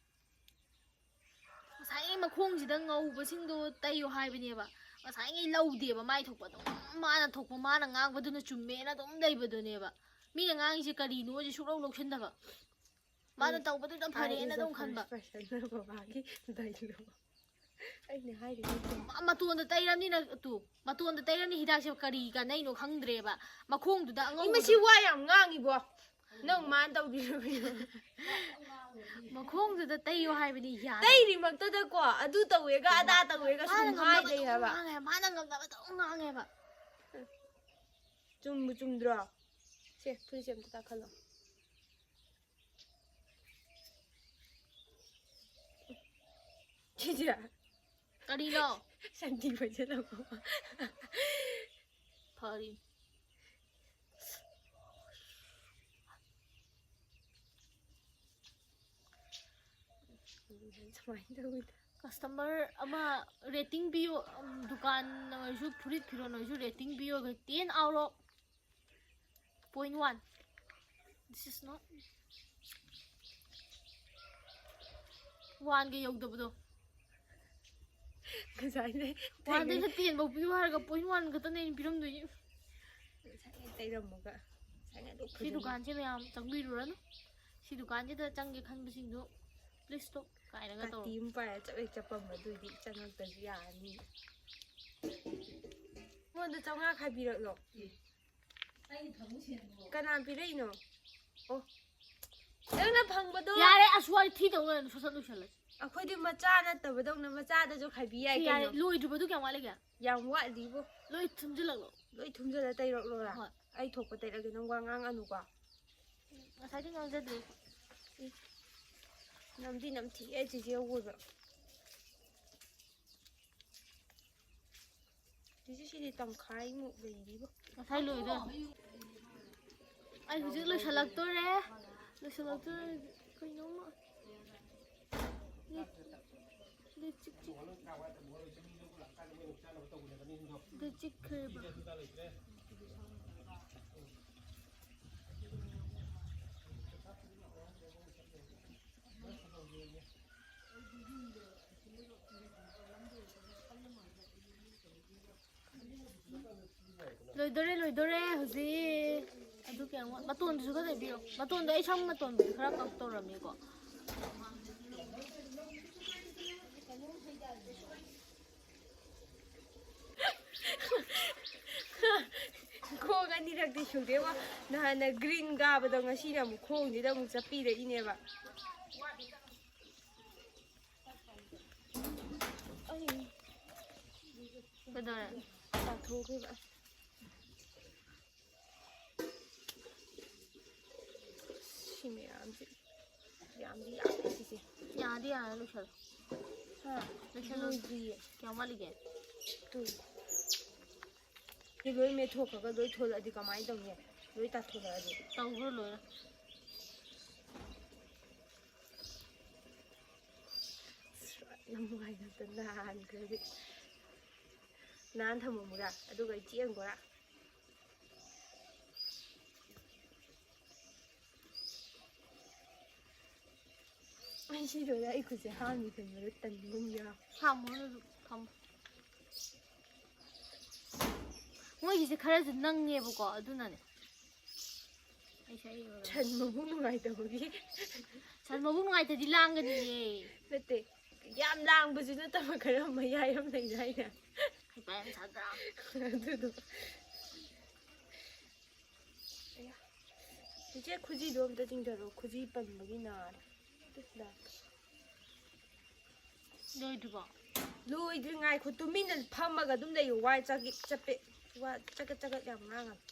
ꯉꯁꯥꯏ ꯃꯈꯣꯡꯁꯤꯗ ꯉꯧꯕꯁꯤꯡꯗꯣ ꯇꯩꯌꯣ ꯍꯥꯏꯕꯅꯦꯕ꯫ ꯉꯁꯥꯏꯉꯩ ꯂꯧꯗꯦꯕ, ꯃꯥꯏ ꯊꯣꯛꯄ ꯑꯗꯨꯝ, ꯃꯥꯅ ꯊꯣꯛꯄ, ꯃꯥꯅ ꯉꯥꯡꯕꯗꯨꯅ ꯆꯨꯝꯃꯦꯅ ꯑꯗꯨꯝ ꯂꯩꯕꯗꯨꯅꯦꯕ꯫ ꯃꯤꯅ ꯉꯥꯡꯉꯤꯁꯦ ꯀꯔꯤꯅꯣꯁꯦ ꯁꯨꯛꯂꯧ ꯂꯧꯁꯤꯟꯗꯕ꯫ ꯃꯥꯅ ꯎꯝ꯫ ꯇꯧꯕꯗꯨꯗ ꯐꯔꯦꯅ ꯑꯗꯨꯝ ꯈꯟꯕ꯫ First person ꯅ ꯕꯕꯥꯒꯤ dialogue꯫ ꯑꯩꯅ ꯍꯥꯏꯔꯤꯁꯦ ꯆꯨꯝ-꯫ ꯃ-, ꯃꯇꯣꯟꯗ ꯇꯩꯔꯝꯅꯤꯅ ꯇꯨ, ꯃꯇꯣꯟꯗ ꯇꯩꯔꯝꯅꯤ ꯍꯤꯗꯥꯛꯁꯦ ꯀꯔꯤ ꯀꯥꯟꯅꯩꯅꯣ ꯈꯪꯗ꯭ꯔꯦꯕ꯫ ꯃꯈꯣꯡꯗꯨꯗ ꯏ, ꯑꯉꯧꯕꯗꯣ ꯃꯁꯤ ꯋꯥ ꯌꯥꯝ ꯉꯥꯡꯉꯤꯕꯣ꯫ ꯅꯪ ꯃꯥꯅ ꯇꯧꯕꯤꯔꯨꯕꯤꯔꯣ꯫ ꯃꯈꯣꯡꯗꯨꯗ ꯇꯩꯌꯣ ꯍꯥꯏꯕꯅꯤ ꯌꯥꯗꯕ꯫ ꯇꯩꯔꯤꯃꯛꯇꯗꯀꯣ ꯑꯗꯨ ꯇꯧꯋꯦꯒ ꯑꯗꯥ ꯇꯧꯋꯦꯒ ꯃꯥꯅ ꯁꯨꯝ ꯉꯝꯅꯕ ꯍꯥꯏꯗꯩ ꯑꯗꯨꯝ ꯍꯥꯏꯕ꯫ ꯉꯥꯡꯉꯦ, ꯃꯥꯅ ꯉꯝꯅꯕ ꯑꯗꯨꯝ ꯉꯥꯡꯉꯦꯕ꯫ ꯆꯨꯝꯕꯨ ꯆꯨꯝꯗ꯭ꯔꯣ? ꯁꯦ, ꯐꯨꯔꯤꯠꯁꯦ ꯑꯝꯇ ꯀꯥꯈꯠꯂꯣ꯫ ꯁꯤꯁꯦ꯫ ꯀꯔꯤꯅꯣ? ꯁꯟꯊꯤ ꯐꯣꯏꯖꯜꯂꯛꯄ꯫ ꯐꯔꯤ꯫ ꯁꯨꯃꯥꯏꯅ ꯇꯧꯋꯤꯗ꯫ Customer ꯑꯃ rating ꯄꯤꯌꯣ, ꯎꯝ, ꯗꯨꯀꯥꯟ ꯑꯣꯏꯔꯁꯨ, ꯐꯨꯔꯤꯠ ꯐꯤꯔꯣꯟ ꯑꯣꯏꯔꯁꯨ rating ꯄꯤꯌꯣ, ten out of point one꯫ This is not one ꯒ ꯌꯧꯗꯕꯗꯣ꯫ ꯉꯁꯥꯏꯅꯦ one ꯗꯩꯅ ten ꯐꯧ ꯄꯤꯌꯨ ꯍꯥꯏꯔꯒ point one ꯈꯛꯇꯅꯦ ꯑꯩꯅ ꯄꯤꯔꯝꯗꯣꯏꯁꯦ꯫ ꯉꯁꯥꯏꯅꯦ ꯇꯩꯔꯝꯃꯒ ꯉꯁꯥꯏꯅꯦ ꯑꯗꯨꯝ ꯁꯤ ꯐꯖꯅ ꯗꯨꯀꯥꯟꯁꯦ ꯃꯌꯥꯝ ꯆꯪꯕꯤꯔꯨꯔꯅꯨ꯫ ꯁꯤ ꯗꯨꯀꯥꯟꯁꯤꯗ ꯆꯪꯒꯦ ꯈꯟꯕꯁꯤꯡꯗꯨ please stop ꯀꯥꯏꯅꯒ ꯇꯧꯔꯣ꯫ ꯀꯥꯇꯤ ꯑꯃ ꯄꯥꯏꯔ ꯆꯠꯂ ꯆꯠꯄ ꯑꯃ ꯑꯗꯨꯏꯗꯤ ꯆꯪꯉꯛꯇꯁꯨ ꯌꯥꯔꯅꯤ꯫ ꯑꯩꯉꯣꯟꯗ ꯆꯥꯝꯃꯉꯥ ꯈꯥꯏꯕꯤꯔꯛꯂꯣ꯫ ꯀꯅꯥ ꯄꯤꯔꯛꯏꯅꯣ? ꯑꯣ꯫ ꯅꯪꯅ ꯐꯪꯕꯗꯣ꯫ ꯌꯥꯔꯦ, ꯑꯁ, ꯋꯥꯔꯤ ꯊꯤ ꯇꯧ ꯂꯩꯔꯅꯨ, ꯁꯠ ꯁꯠ ꯂꯣꯏꯁꯜꯂꯁꯤ꯫ ꯑꯩꯈꯣꯏꯗꯤ ꯃꯆꯥ ꯅꯠꯇꯕꯗꯧꯅ ꯃꯆꯥꯗꯁꯨ ꯈꯥꯏꯕꯤ ꯌꯥꯏ ꯁꯤ ꯌꯥꯔꯦ, ꯀꯩꯅꯣ꯫ ꯂꯣꯏꯗ꯭ꯔꯤꯕꯗꯨ ꯀꯌꯥꯝ ꯋꯥꯠꯂꯤꯒꯦ? ꯌꯥꯝ ꯋꯥꯠꯂꯤꯕꯣ꯫ ꯂꯣꯏ ꯊꯨꯝꯖꯤꯜꯂꯛꯂꯣ꯫ ꯂꯣꯏ ꯊꯨꯝꯖꯤꯜꯂ ꯇꯩꯔꯛꯂꯣꯔꯥ? ꯍꯣꯏ꯫ ꯑꯩ ꯊꯣꯛꯄ ꯇꯩꯔꯛꯑꯒꯦ, ꯅꯪ ꯋꯥ ꯉꯥꯡꯉꯅꯨꯀꯣ꯫ ꯉꯁꯥꯏꯗꯤ ꯉꯥꯡꯖꯗꯦ꯫ ꯏ꯫ ꯅꯝꯗꯤ ꯅꯝꯊꯤꯑꯦ ꯆꯤꯆꯦ ꯑꯋꯣꯏꯕ꯫ ꯆꯤꯆꯦ ꯁꯤꯗꯤ ꯇꯪꯈꯥꯏꯃꯨꯛ ꯂꯩꯔꯤꯕꯣ꯫ ꯉꯁꯥꯏ ꯂꯣꯏꯗꯣꯏ꯫ ꯑꯩ ꯍꯧꯖꯤꯛ ꯂꯣꯏꯁꯤꯜꯂꯛꯇꯣꯔꯦ꯫ ꯂꯣꯏꯁꯤꯜꯂꯛꯇꯣꯔꯦ꯫ ꯀꯩꯅꯣꯝꯃ꯫ ꯂꯤꯞ-, ꯂꯤꯞꯁꯇꯤꯛ ꯆꯤꯛ-, ꯂꯤꯞꯁꯇꯤꯛ ꯆꯤꯛꯈ꯭ꯔꯦꯕ꯫ ꯂꯣꯏꯗꯣꯔꯦ, ꯂꯣꯏꯗꯣꯔꯦ ꯍꯧꯖꯤꯛ꯫ ꯑꯗꯨ ꯀꯌꯥꯝ ꯋꯥꯠ-, ꯃꯇꯣꯟꯗꯨꯁꯨ ꯈꯔ ꯂꯩꯕꯤꯌꯣ꯫ ꯃꯇꯣꯟꯗꯣ ꯑꯩ ꯁꯝ ꯃꯇꯣꯟꯕꯨꯗꯤ ꯈꯔ ꯀꯛ ꯇꯧꯔꯝꯃꯤꯀꯣ꯫ ꯈꯣꯡ ꯑꯅꯤꯔꯛꯇꯤ ꯁꯨꯗꯦꯕꯣ꯫ ꯅꯍꯥꯟꯅ green ꯀꯥꯕꯗꯣ ꯉꯁꯤꯅ ꯑꯃꯨꯛ ꯈꯣꯡꯁꯤꯗ ꯑꯃꯨꯛ ꯆꯠꯄꯤꯔꯛꯏꯅꯦꯕ꯫ ꯑꯩ ꯀꯩꯗꯧꯔꯦ? ꯇꯥꯊꯣꯛꯈꯤꯕ꯫ ꯁꯤ ꯃꯌꯥꯝꯁꯦ ꯌꯥꯝꯗꯤ ꯌꯥꯝꯃꯦ ꯁꯤꯁꯦ꯫ ꯌꯥꯗꯤ ꯌꯥꯔꯦ, ꯂꯣꯏꯁꯜꯂꯣ꯫ ꯍꯥ? ꯂꯣꯏꯁꯜꯂꯣ꯫ ꯂꯣꯏꯗ꯭ꯔꯤꯌꯦ꯫ ꯀꯌꯥꯝ ꯋꯥꯠꯂꯤꯒꯦ? ꯇꯨ꯫ ꯁꯤ ꯂꯣꯏ ꯃꯦꯠꯊꯣꯛꯈ꯭ꯔꯒ ꯂꯣꯏ ꯊꯣꯂꯛꯑꯗꯤ ꯀꯃꯥꯏꯅ ꯇꯧꯅꯤ? ꯂꯣꯏ ꯇꯥꯊꯣꯂꯛꯑꯗꯤ꯫ ꯇꯧꯈ꯭ꯔꯣ ꯂꯣꯏꯅ꯫ ꯌꯥꯝ ꯅꯨꯡꯉꯥꯏꯅ ꯅꯥꯟꯈ꯭ꯔꯗꯤ꯫ ꯅꯥꯟ ꯊꯝꯃꯝꯃꯨꯔꯥ? ꯑꯗꯨꯒ ꯑꯩ ꯆꯦꯟꯈꯣꯔꯥ? ꯑꯩ ꯁꯤ ꯂꯣꯏꯔ ꯑꯩ ꯈꯨꯠꯁꯦ ꯍꯥꯝꯃꯤ ꯈꯟꯕꯗ ꯇꯟꯕ ꯑꯃ ꯌꯥꯎ꯫ ꯍꯥꯝꯃꯨꯔꯅꯨ ꯑꯗꯨꯝ ꯊꯝꯃꯣ꯫ ꯃꯣꯏꯒꯤꯁꯦ ꯈꯔꯁꯨ ꯅꯪꯉꯦꯕꯀꯣ, ꯑꯗꯨꯅꯅꯦ꯫ ꯑꯩꯁꯦ ꯑꯩ ꯂꯣꯏꯔꯦ꯫ ꯁꯟ ꯃꯕꯨꯛ ꯅꯨꯡꯉꯥꯏꯇꯕꯒꯤ꯫ ꯁꯟ ꯃꯕꯨꯛ ꯅꯨꯡꯉꯥꯏꯇꯗꯤ ꯂꯥꯡꯒꯅꯤꯌꯦ꯫ ꯅꯠꯇꯦ, ꯌꯥꯝ ꯂꯥꯡꯕꯁꯨ ꯅꯠꯇꯕ ꯈꯔ ꯃꯌꯥꯏ ꯑꯃ ꯂꯩꯗꯥꯏꯅꯦ? ꯍꯩꯄꯥ ꯌꯥꯝ ꯁꯥꯗ꯭ꯔꯥ? ꯑꯗꯨꯗꯣ꯫ ꯑꯌꯥ꯫ ꯆꯤꯆꯦ, ꯈꯨꯖꯤꯗꯣ ꯑꯝꯇ ꯆꯤꯡꯊꯔꯛꯑꯣ꯫ ꯈꯨꯖꯤ ꯄꯟꯕꯒꯤ ꯅꯥꯔꯦ꯫ ꯂꯣꯏꯗ꯭ꯔꯤꯕꯣ? ꯂꯣꯏꯗ꯭ꯔꯤ꯫ ꯉꯥꯏꯈꯣ꯫ ꯇꯨꯃꯤꯟꯅ ꯐꯝꯃꯒ ꯑꯗꯨꯝ ꯂꯩꯌꯨ꯫ ꯋꯥ ꯆꯒꯤꯠ ꯆꯄꯦꯠ꯫ ꯋꯥ ꯆꯒꯠ ꯆꯒꯠ ꯌꯥꯝ ꯉꯥꯡꯒꯅꯨ꯫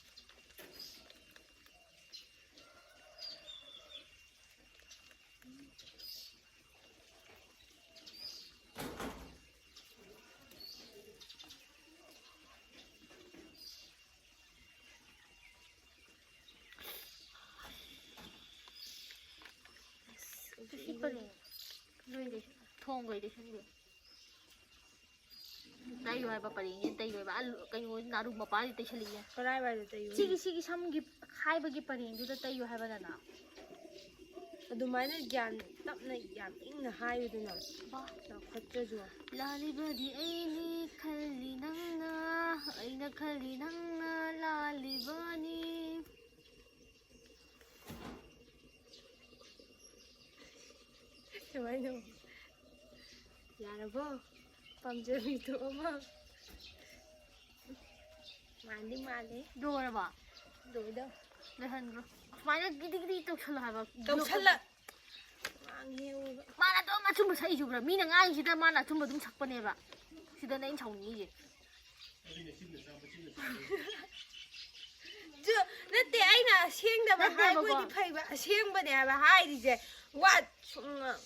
ꯑꯁ, ꯁꯤ ꯄꯔꯦꯡ ꯂꯣꯏꯗꯦ, ꯊꯣꯡꯈꯩꯗꯤ ꯁꯤꯟꯗꯦ꯫ ꯇꯩꯌꯨ ꯍꯥꯏꯕ ꯄꯔꯦꯡꯁꯦ ꯇꯩꯌꯨ ꯍꯥꯏꯕ꯫ ꯑꯥ, ꯀꯩꯅꯣ, ꯅꯥꯔꯨ ꯃꯄꯥꯁꯤ ꯇꯩꯁꯜꯂꯛꯏꯁꯦ꯫ ꯀꯔꯥꯏꯋꯥꯏꯗ ꯇꯩꯌꯨ? ꯁꯤꯒꯤ, ꯁꯤꯒꯤ ꯁꯝꯒꯤ ꯈꯥꯏꯕꯒꯤ ꯄꯔꯦꯡꯗꯨꯗ ꯇꯩꯌꯨ ꯍꯥꯏꯕ ꯅꯅꯥ꯫ ꯑꯗꯨꯃꯥꯏꯅ ꯒ꯭ꯌꯥꯟ ꯇꯞꯅ ꯌꯥꯝ ꯏꯪꯅ ꯍꯥꯏꯌꯨꯗꯅ꯫ ꯕꯥ꯫ ꯆꯥꯎꯈꯠꯇ꯭ꯔꯁꯨ꯫ ꯂꯥꯜꯂꯤꯕꯗꯤ ꯑꯩꯅꯤ ꯈꯜꯂꯤ ꯅꯪꯅ, ꯑꯩꯅ ꯈꯜꯂꯤ ꯅꯪꯅ ꯂꯥꯜꯂꯤꯕꯅꯤ꯫ ꯁꯨꯃꯥꯏꯅ ꯇꯧ꯫ ꯌꯥꯔꯕꯣ? ꯄꯥꯝꯖꯕꯤ ꯊꯣꯛꯑꯕꯣ? ꯃꯥꯟꯗꯤ ꯃꯥꯜꯂꯦ꯫ ꯂꯣꯏꯔꯕꯣ? ꯂꯣꯏꯗꯧ꯫ ꯂꯣꯏꯍꯟꯈ꯭ꯔꯣ꯫ ꯁꯨꯃꯥꯏꯅ ꯒꯤꯗꯤ ꯒꯤꯗꯤ ꯇꯧꯁꯜꯂꯣ ꯍꯥꯏꯕ꯫ ꯇꯧꯁꯜꯂ-, ꯉꯥꯡꯉꯦ ꯑꯣꯏꯕ꯫ ꯃꯥꯅ ꯑꯗꯨꯝ ꯑꯆꯨꯝꯕ ꯁꯛꯏꯁꯨ ꯎꯕ꯭ꯔꯥ? ꯃꯤꯅ ꯉꯥꯡꯉꯤꯁꯤꯗ ꯃꯥꯅ ꯑꯆꯨꯝꯕ ꯑꯗꯨꯝ ꯁꯛꯄꯅꯦꯕ꯫ ꯁꯤꯗꯅꯦ ꯑꯩꯅ ꯁꯥꯎꯅꯤꯡꯉꯤꯁꯦ꯫ ꯆꯨ-, ꯅꯠꯇꯦ, ꯑꯩꯅ ꯑꯁꯦꯡꯗꯕ ꯅꯠꯇꯦꯕꯀꯣ꯫ ꯍꯥꯏꯕ ꯑꯣꯏꯗꯤ ꯐꯩꯕ, ꯑꯁꯦꯡꯕꯅꯦ ꯍꯥꯏꯕ ꯍꯥꯏꯔꯤꯁꯦ꯫ ꯋꯥꯠ ꯁꯨꯡꯉꯥꯡ-,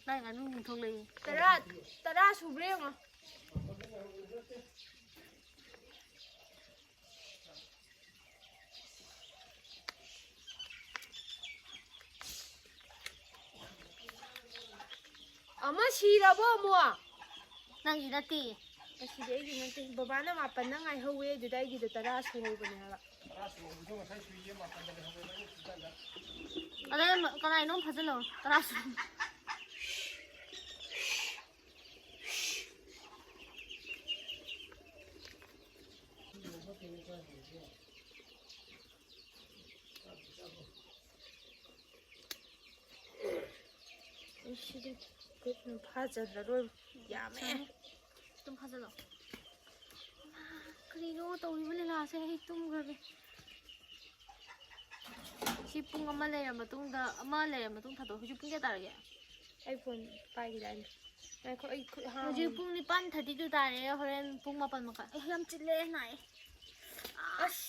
ꯅꯪ ꯉꯥꯅꯨ ꯑꯃꯨꯛ ꯊꯣꯛꯂꯛꯏ꯫ ꯇꯔꯥ, ꯇꯔꯥ ꯁꯨꯕ꯭ꯔꯥ ꯌꯦꯡꯉꯣ꯫ ꯑꯃ ꯁꯤꯔꯕꯣ ꯑꯃꯨꯛ? ꯅꯪꯒꯤ ꯅꯠꯇꯦ꯫ ꯑꯁꯤꯗꯤ ꯑꯩꯒꯤ ꯅꯠꯇꯦ꯫ ꯕꯕꯥꯅ ꯃꯥꯄꯟꯅ ꯉꯥꯏꯍꯧꯋꯦ, ꯑꯗꯨꯗ ꯑꯩꯒꯤꯗꯣ ꯇꯔꯥ ꯁꯨꯍꯧꯕꯅꯦ ꯍꯥꯏꯕ꯫ ꯑꯗꯩ ꯀꯅꯥꯏꯅꯣꯝ ꯐꯥꯖꯤꯜꯂꯧꯔꯣ꯫ ꯇꯔꯥ ꯁꯨ꯫ ꯑꯩ ꯁꯤꯗꯤ ꯈꯨꯠꯅ ꯐꯥꯖꯜꯂꯔꯣꯏ꯫ ꯌꯥꯝꯃꯦ꯫ ꯁꯥꯅꯤ꯫ ꯑꯗꯨꯝ ꯐꯥꯖꯜꯂꯣ꯫ ꯀꯔꯤꯅꯣ ꯇꯧꯔꯤꯕ ꯂꯤꯂꯥꯁꯦ? ꯑꯩ ꯇꯨꯝꯈ꯭ꯔꯒꯦ꯫ ꯁꯤ ꯄꯨꯡ ꯑꯃ ꯂꯩꯔ ꯃꯇꯨꯡꯗ, ꯑꯃ ꯂꯩꯔ ꯃꯇꯨꯡ ꯊꯥꯗꯣꯛ-, ꯍꯧꯖꯤꯛ ꯄꯨꯡ ꯀꯌꯥ ꯇꯥꯔꯒꯦ? ꯑꯩ ꯐꯣꯟ ꯄꯥꯏꯈꯤꯗꯥꯏꯅꯦ? ꯉꯥꯏꯈꯣ, ꯑꯩ ꯈꯨꯠ ꯍꯥꯝꯃꯨ꯫ ꯍꯧꯖꯤꯛ ꯄꯨꯡ ꯅꯤꯄꯥꯟ ꯊꯥꯔꯇꯤ ꯇꯨ ꯇꯥꯔꯦ, ꯍꯣꯔꯦꯟ ꯄꯨꯡ ꯃꯥꯄꯟ ꯃꯈꯥꯏ꯫ ꯑꯩ ꯌꯥꯝ ꯆꯤꯜꯂꯦ, ꯅꯥꯏ꯫ ꯑꯁ꯫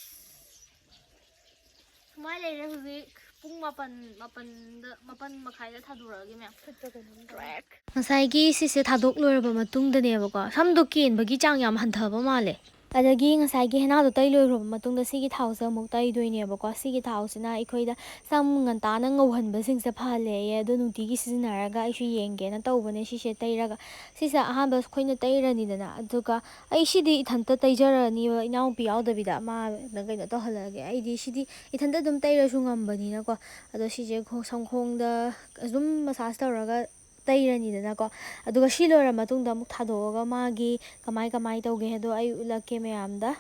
ꯁꯨꯃꯥꯏꯅ ꯂꯩꯔꯦ ꯍꯧꯖꯤꯛ ꯄꯨꯡ ꯃꯥꯄꯟ, ꯃꯥꯄꯟꯗ, ꯃꯥꯄꯟ ꯃꯈꯥꯏꯗ ꯊꯥꯗꯣꯔꯛꯑꯒꯦ ꯃꯌꯥꯝ꯫ ꯈꯨꯠꯇ ꯀꯩꯅꯣꯝ ꯇꯧꯔꯦ꯫ ꯉꯁꯥꯏꯒꯤ ꯁꯤꯁꯦ ꯊꯥꯗꯣꯛ ꯂꯣꯏꯔꯕ ꯃꯇꯨꯡꯗꯅꯦꯕꯀꯣ, ꯁꯝꯗꯣ ꯀꯦꯟꯕꯒꯤ ꯆꯥꯡ ꯌꯥꯝ ꯍꯟꯊꯕ ꯃꯥꯜꯂꯦ꯫ ꯑꯗꯒꯤ ꯉꯁꯥꯏꯒꯤ ꯍꯦꯅꯥꯗꯣ ꯇꯩ ꯂꯣꯏꯈ꯭ꯔꯕ ꯃꯇꯨꯡꯗ ꯁꯤꯒꯤ ꯊꯥꯎꯁꯦ ꯑꯃꯨꯛ ꯇꯩꯗꯣꯏꯅꯦꯕꯀꯣ꯫ ꯁꯤꯒꯤ ꯊꯥꯎꯁꯤꯅ ꯑꯩꯈꯣꯏꯗ ꯁꯝ ꯉꯟꯇꯥꯅ ꯉꯧꯍꯟꯕꯁꯤꯡꯁꯦ ꯐꯍꯜꯂꯦꯌꯦ꯫ ꯑꯗꯣ ꯅꯨꯡꯇꯤꯒꯤ ꯁꯤꯖꯤꯟꯅꯔꯒ ꯑꯩꯁꯨ ꯌꯦꯡꯒꯦꯅ ꯇꯧꯕꯅꯦ꯫ ꯁꯤꯁꯦ ꯇꯩꯔꯒ, ꯁꯤꯁꯦ ꯑꯍꯥꯟꯕ ꯑꯩꯈꯣꯏꯅ ꯇꯩꯔꯅꯤꯗꯅ, ꯑꯗꯨꯒ ꯑꯩ ꯁꯤꯗꯤ ꯏꯊꯟꯇ ꯇꯩꯖꯔꯅꯤꯕ, ꯏꯅꯥꯎꯄꯤ ꯌꯥꯎꯗꯕꯤꯗ ꯃꯥꯅ ꯀꯩꯅꯣ ꯇꯧꯍꯜꯂꯒꯦ꯫ ꯑꯩꯗꯤ ꯁꯤꯗꯤ ꯏꯊꯟꯇ ꯑꯗꯨꯝ ꯇꯩꯔꯁꯨ ꯉꯝꯕꯅꯤꯅꯀꯣ꯫ ꯑꯗꯣ ꯁꯤꯁꯦ ꯈꯣ-, ꯁꯝꯈꯣꯡꯗ ꯑꯗꯨꯝ ꯃꯁꯥꯁ ꯇꯧꯔꯒ ꯇꯩꯔꯅꯤꯗꯅꯀꯣ꯫ ꯑꯗꯨꯒ ꯁꯤ ꯂꯣꯏꯔ ꯃꯇꯨꯡꯗ ꯑꯃꯨꯛ ꯊꯥꯗꯣꯛꯑꯒ ꯃꯥꯒꯤ ꯀꯃꯥꯏ ꯀꯃꯥꯏ ꯇꯧꯒꯦ ꯍꯥꯏꯗꯣ ꯑꯩ ꯎꯠꯂꯛꯀꯦ ꯃꯌꯥꯝꯗ꯫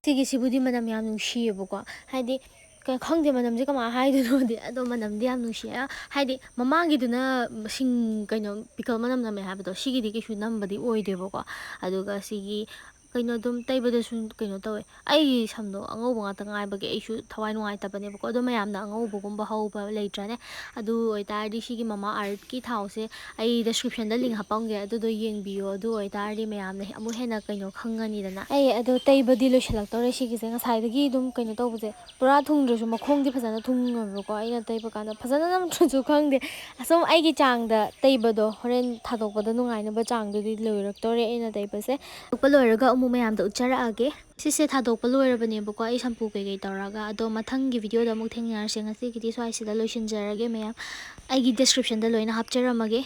ꯁꯤꯒꯤꯁꯤꯕꯨꯗꯤ ꯃꯅꯝ ꯌꯥꯝ ꯅꯨꯡꯁꯤꯌꯦꯕꯀꯣ, ꯍꯥꯏꯗꯤ, ꯀ-, ꯈꯪꯗꯦ, ꯃꯅꯝꯁꯦ ꯀꯃꯥꯏꯅ ꯍꯥꯏꯗꯣꯏꯅꯣꯗꯤ, ꯑꯗꯣ ꯃꯅꯝꯗꯤ ꯌꯥꯝ ꯅꯨꯡꯁꯤꯌꯦ꯫ ꯍꯥꯏꯗꯤ, ꯃꯃꯥꯡꯒꯤꯗꯨꯅ ꯁꯤꯡ, ꯀꯩꯅꯣ, ꯄꯤꯀꯜ ꯃꯅꯝ ꯅꯝꯃꯦ ꯍꯥꯏꯕꯗꯣ, ꯁꯤꯒꯤꯗꯤ ꯀꯩꯁꯨ ꯅꯝꯕꯗꯤ ꯑꯣꯏꯗꯦꯕꯀꯣ꯫ ꯑꯗꯨꯒ ꯁꯤꯒꯤ ꯀꯩꯅꯣ ꯑꯗꯨꯝ ꯇꯩꯕꯗꯁꯨ ꯀꯩꯅꯣ ꯇꯧꯋꯦ꯫ ꯑꯩꯒꯤ ꯁꯝꯗꯣ ꯑꯉꯧꯕ ꯉꯥꯛꯇ ꯉꯥꯏꯕꯒꯤ ꯑꯩꯁꯨ ꯊꯋꯥꯏ ꯅꯨꯡꯉꯥꯏꯇꯕꯅꯦꯕꯀꯣ꯫ ꯑꯗꯣ ꯃꯌꯥꯝꯅ ꯑꯉꯧꯕꯒꯨꯝꯕ ꯍꯧꯕ ꯂꯩꯇ꯭ꯔꯅꯦ? ꯑꯗꯨ ꯑꯣꯏꯇꯥꯔꯗꯤ ꯁꯤꯒꯤ ꯃꯃꯥ ꯑꯥꯔꯠꯀꯤ ꯊꯥꯎꯁꯦ ꯑꯩ ꯗꯤꯁꯀ꯭ꯔꯤꯞꯁꯟꯗ ꯂꯤꯡ ꯍꯥꯞꯄꯝꯒꯦ, ꯑꯗꯨꯗꯣ ꯌꯦꯡꯕꯤꯌꯣ꯫ ꯑꯗꯨ ꯑꯣꯏꯇꯥꯔꯗꯤ ꯃꯌꯥꯝꯅ ꯑꯃꯨꯛ ꯍꯦꯟꯅ ꯀꯩꯅꯣ ꯈꯪꯉꯅꯤꯗꯅ꯫ ꯑꯩ ꯑꯗꯣ ꯇꯩꯕꯗꯤ ꯂꯣꯏꯁꯤꯜꯂꯛꯇꯧꯔꯦ꯫ ꯁꯤꯒꯤꯁꯦ ꯉꯁꯥꯏꯗꯒꯤ ꯑꯗꯨꯝ ꯀꯩꯅꯣ ꯇꯧꯕꯁꯦ, ꯄꯨꯔꯥ ꯊꯨꯡꯗ꯭ꯔꯁꯨ ꯃꯈꯣꯡꯗꯤ ꯐꯖꯅ ꯊꯨꯡꯉꯦꯕꯀꯣ꯫ ꯑꯩꯅ ꯇꯩꯕ ꯀꯥꯟꯗ ꯐꯖꯅ ꯅꯝꯗ꯭ꯔꯁꯨ ꯈꯪꯗꯦ, ꯑꯁꯨꯝ ꯑꯩꯒꯤ ꯆꯥꯡꯗ ꯇꯩꯕꯗꯣ, ꯍꯣꯔꯦꯟ ꯊꯥꯗꯣꯛꯄꯗ ꯅꯨꯡꯉꯥꯏꯅꯕ ꯆꯥꯡꯗꯨꯗꯤ ꯂꯣꯏꯔꯛꯇꯧꯔꯦ ꯑꯩꯅ ꯇꯩꯕꯁꯦ꯫ ꯊꯥꯗꯣꯛꯄ ꯂꯣꯏꯔꯒ ꯑꯃꯨꯛ ꯃꯌꯥꯝꯗ ꯎꯠꯆꯔꯛꯑꯒꯦ꯫ ꯁꯤꯁꯦ ꯊꯥꯗꯣꯛꯄ ꯂꯣꯏꯔꯕꯅꯦꯕꯀꯣ, ꯑꯩ ꯁꯝꯄꯨ ꯀꯩꯀꯩ ꯇꯧꯔꯒ꯫ ꯑꯗꯣ ꯃꯊꯪꯒꯤ ꯚꯤꯗꯤꯑꯣꯗ ꯑꯃꯨꯛ ꯊꯦꯡꯅꯔꯁꯦ꯫ ꯉꯁꯤꯒꯤꯗꯤ ꯁ꯭ꯋꯥꯏꯁꯤꯗ ꯂꯣꯏꯁꯤꯟꯖꯔꯒꯦ ꯃꯌꯥꯝ꯫ ꯑꯩꯒꯤ ꯗꯤꯁꯀ꯭ꯔꯤꯞꯁꯟꯗ ꯂꯣꯏꯅ ꯍꯥꯞꯆꯔꯝꯃꯒꯦ꯫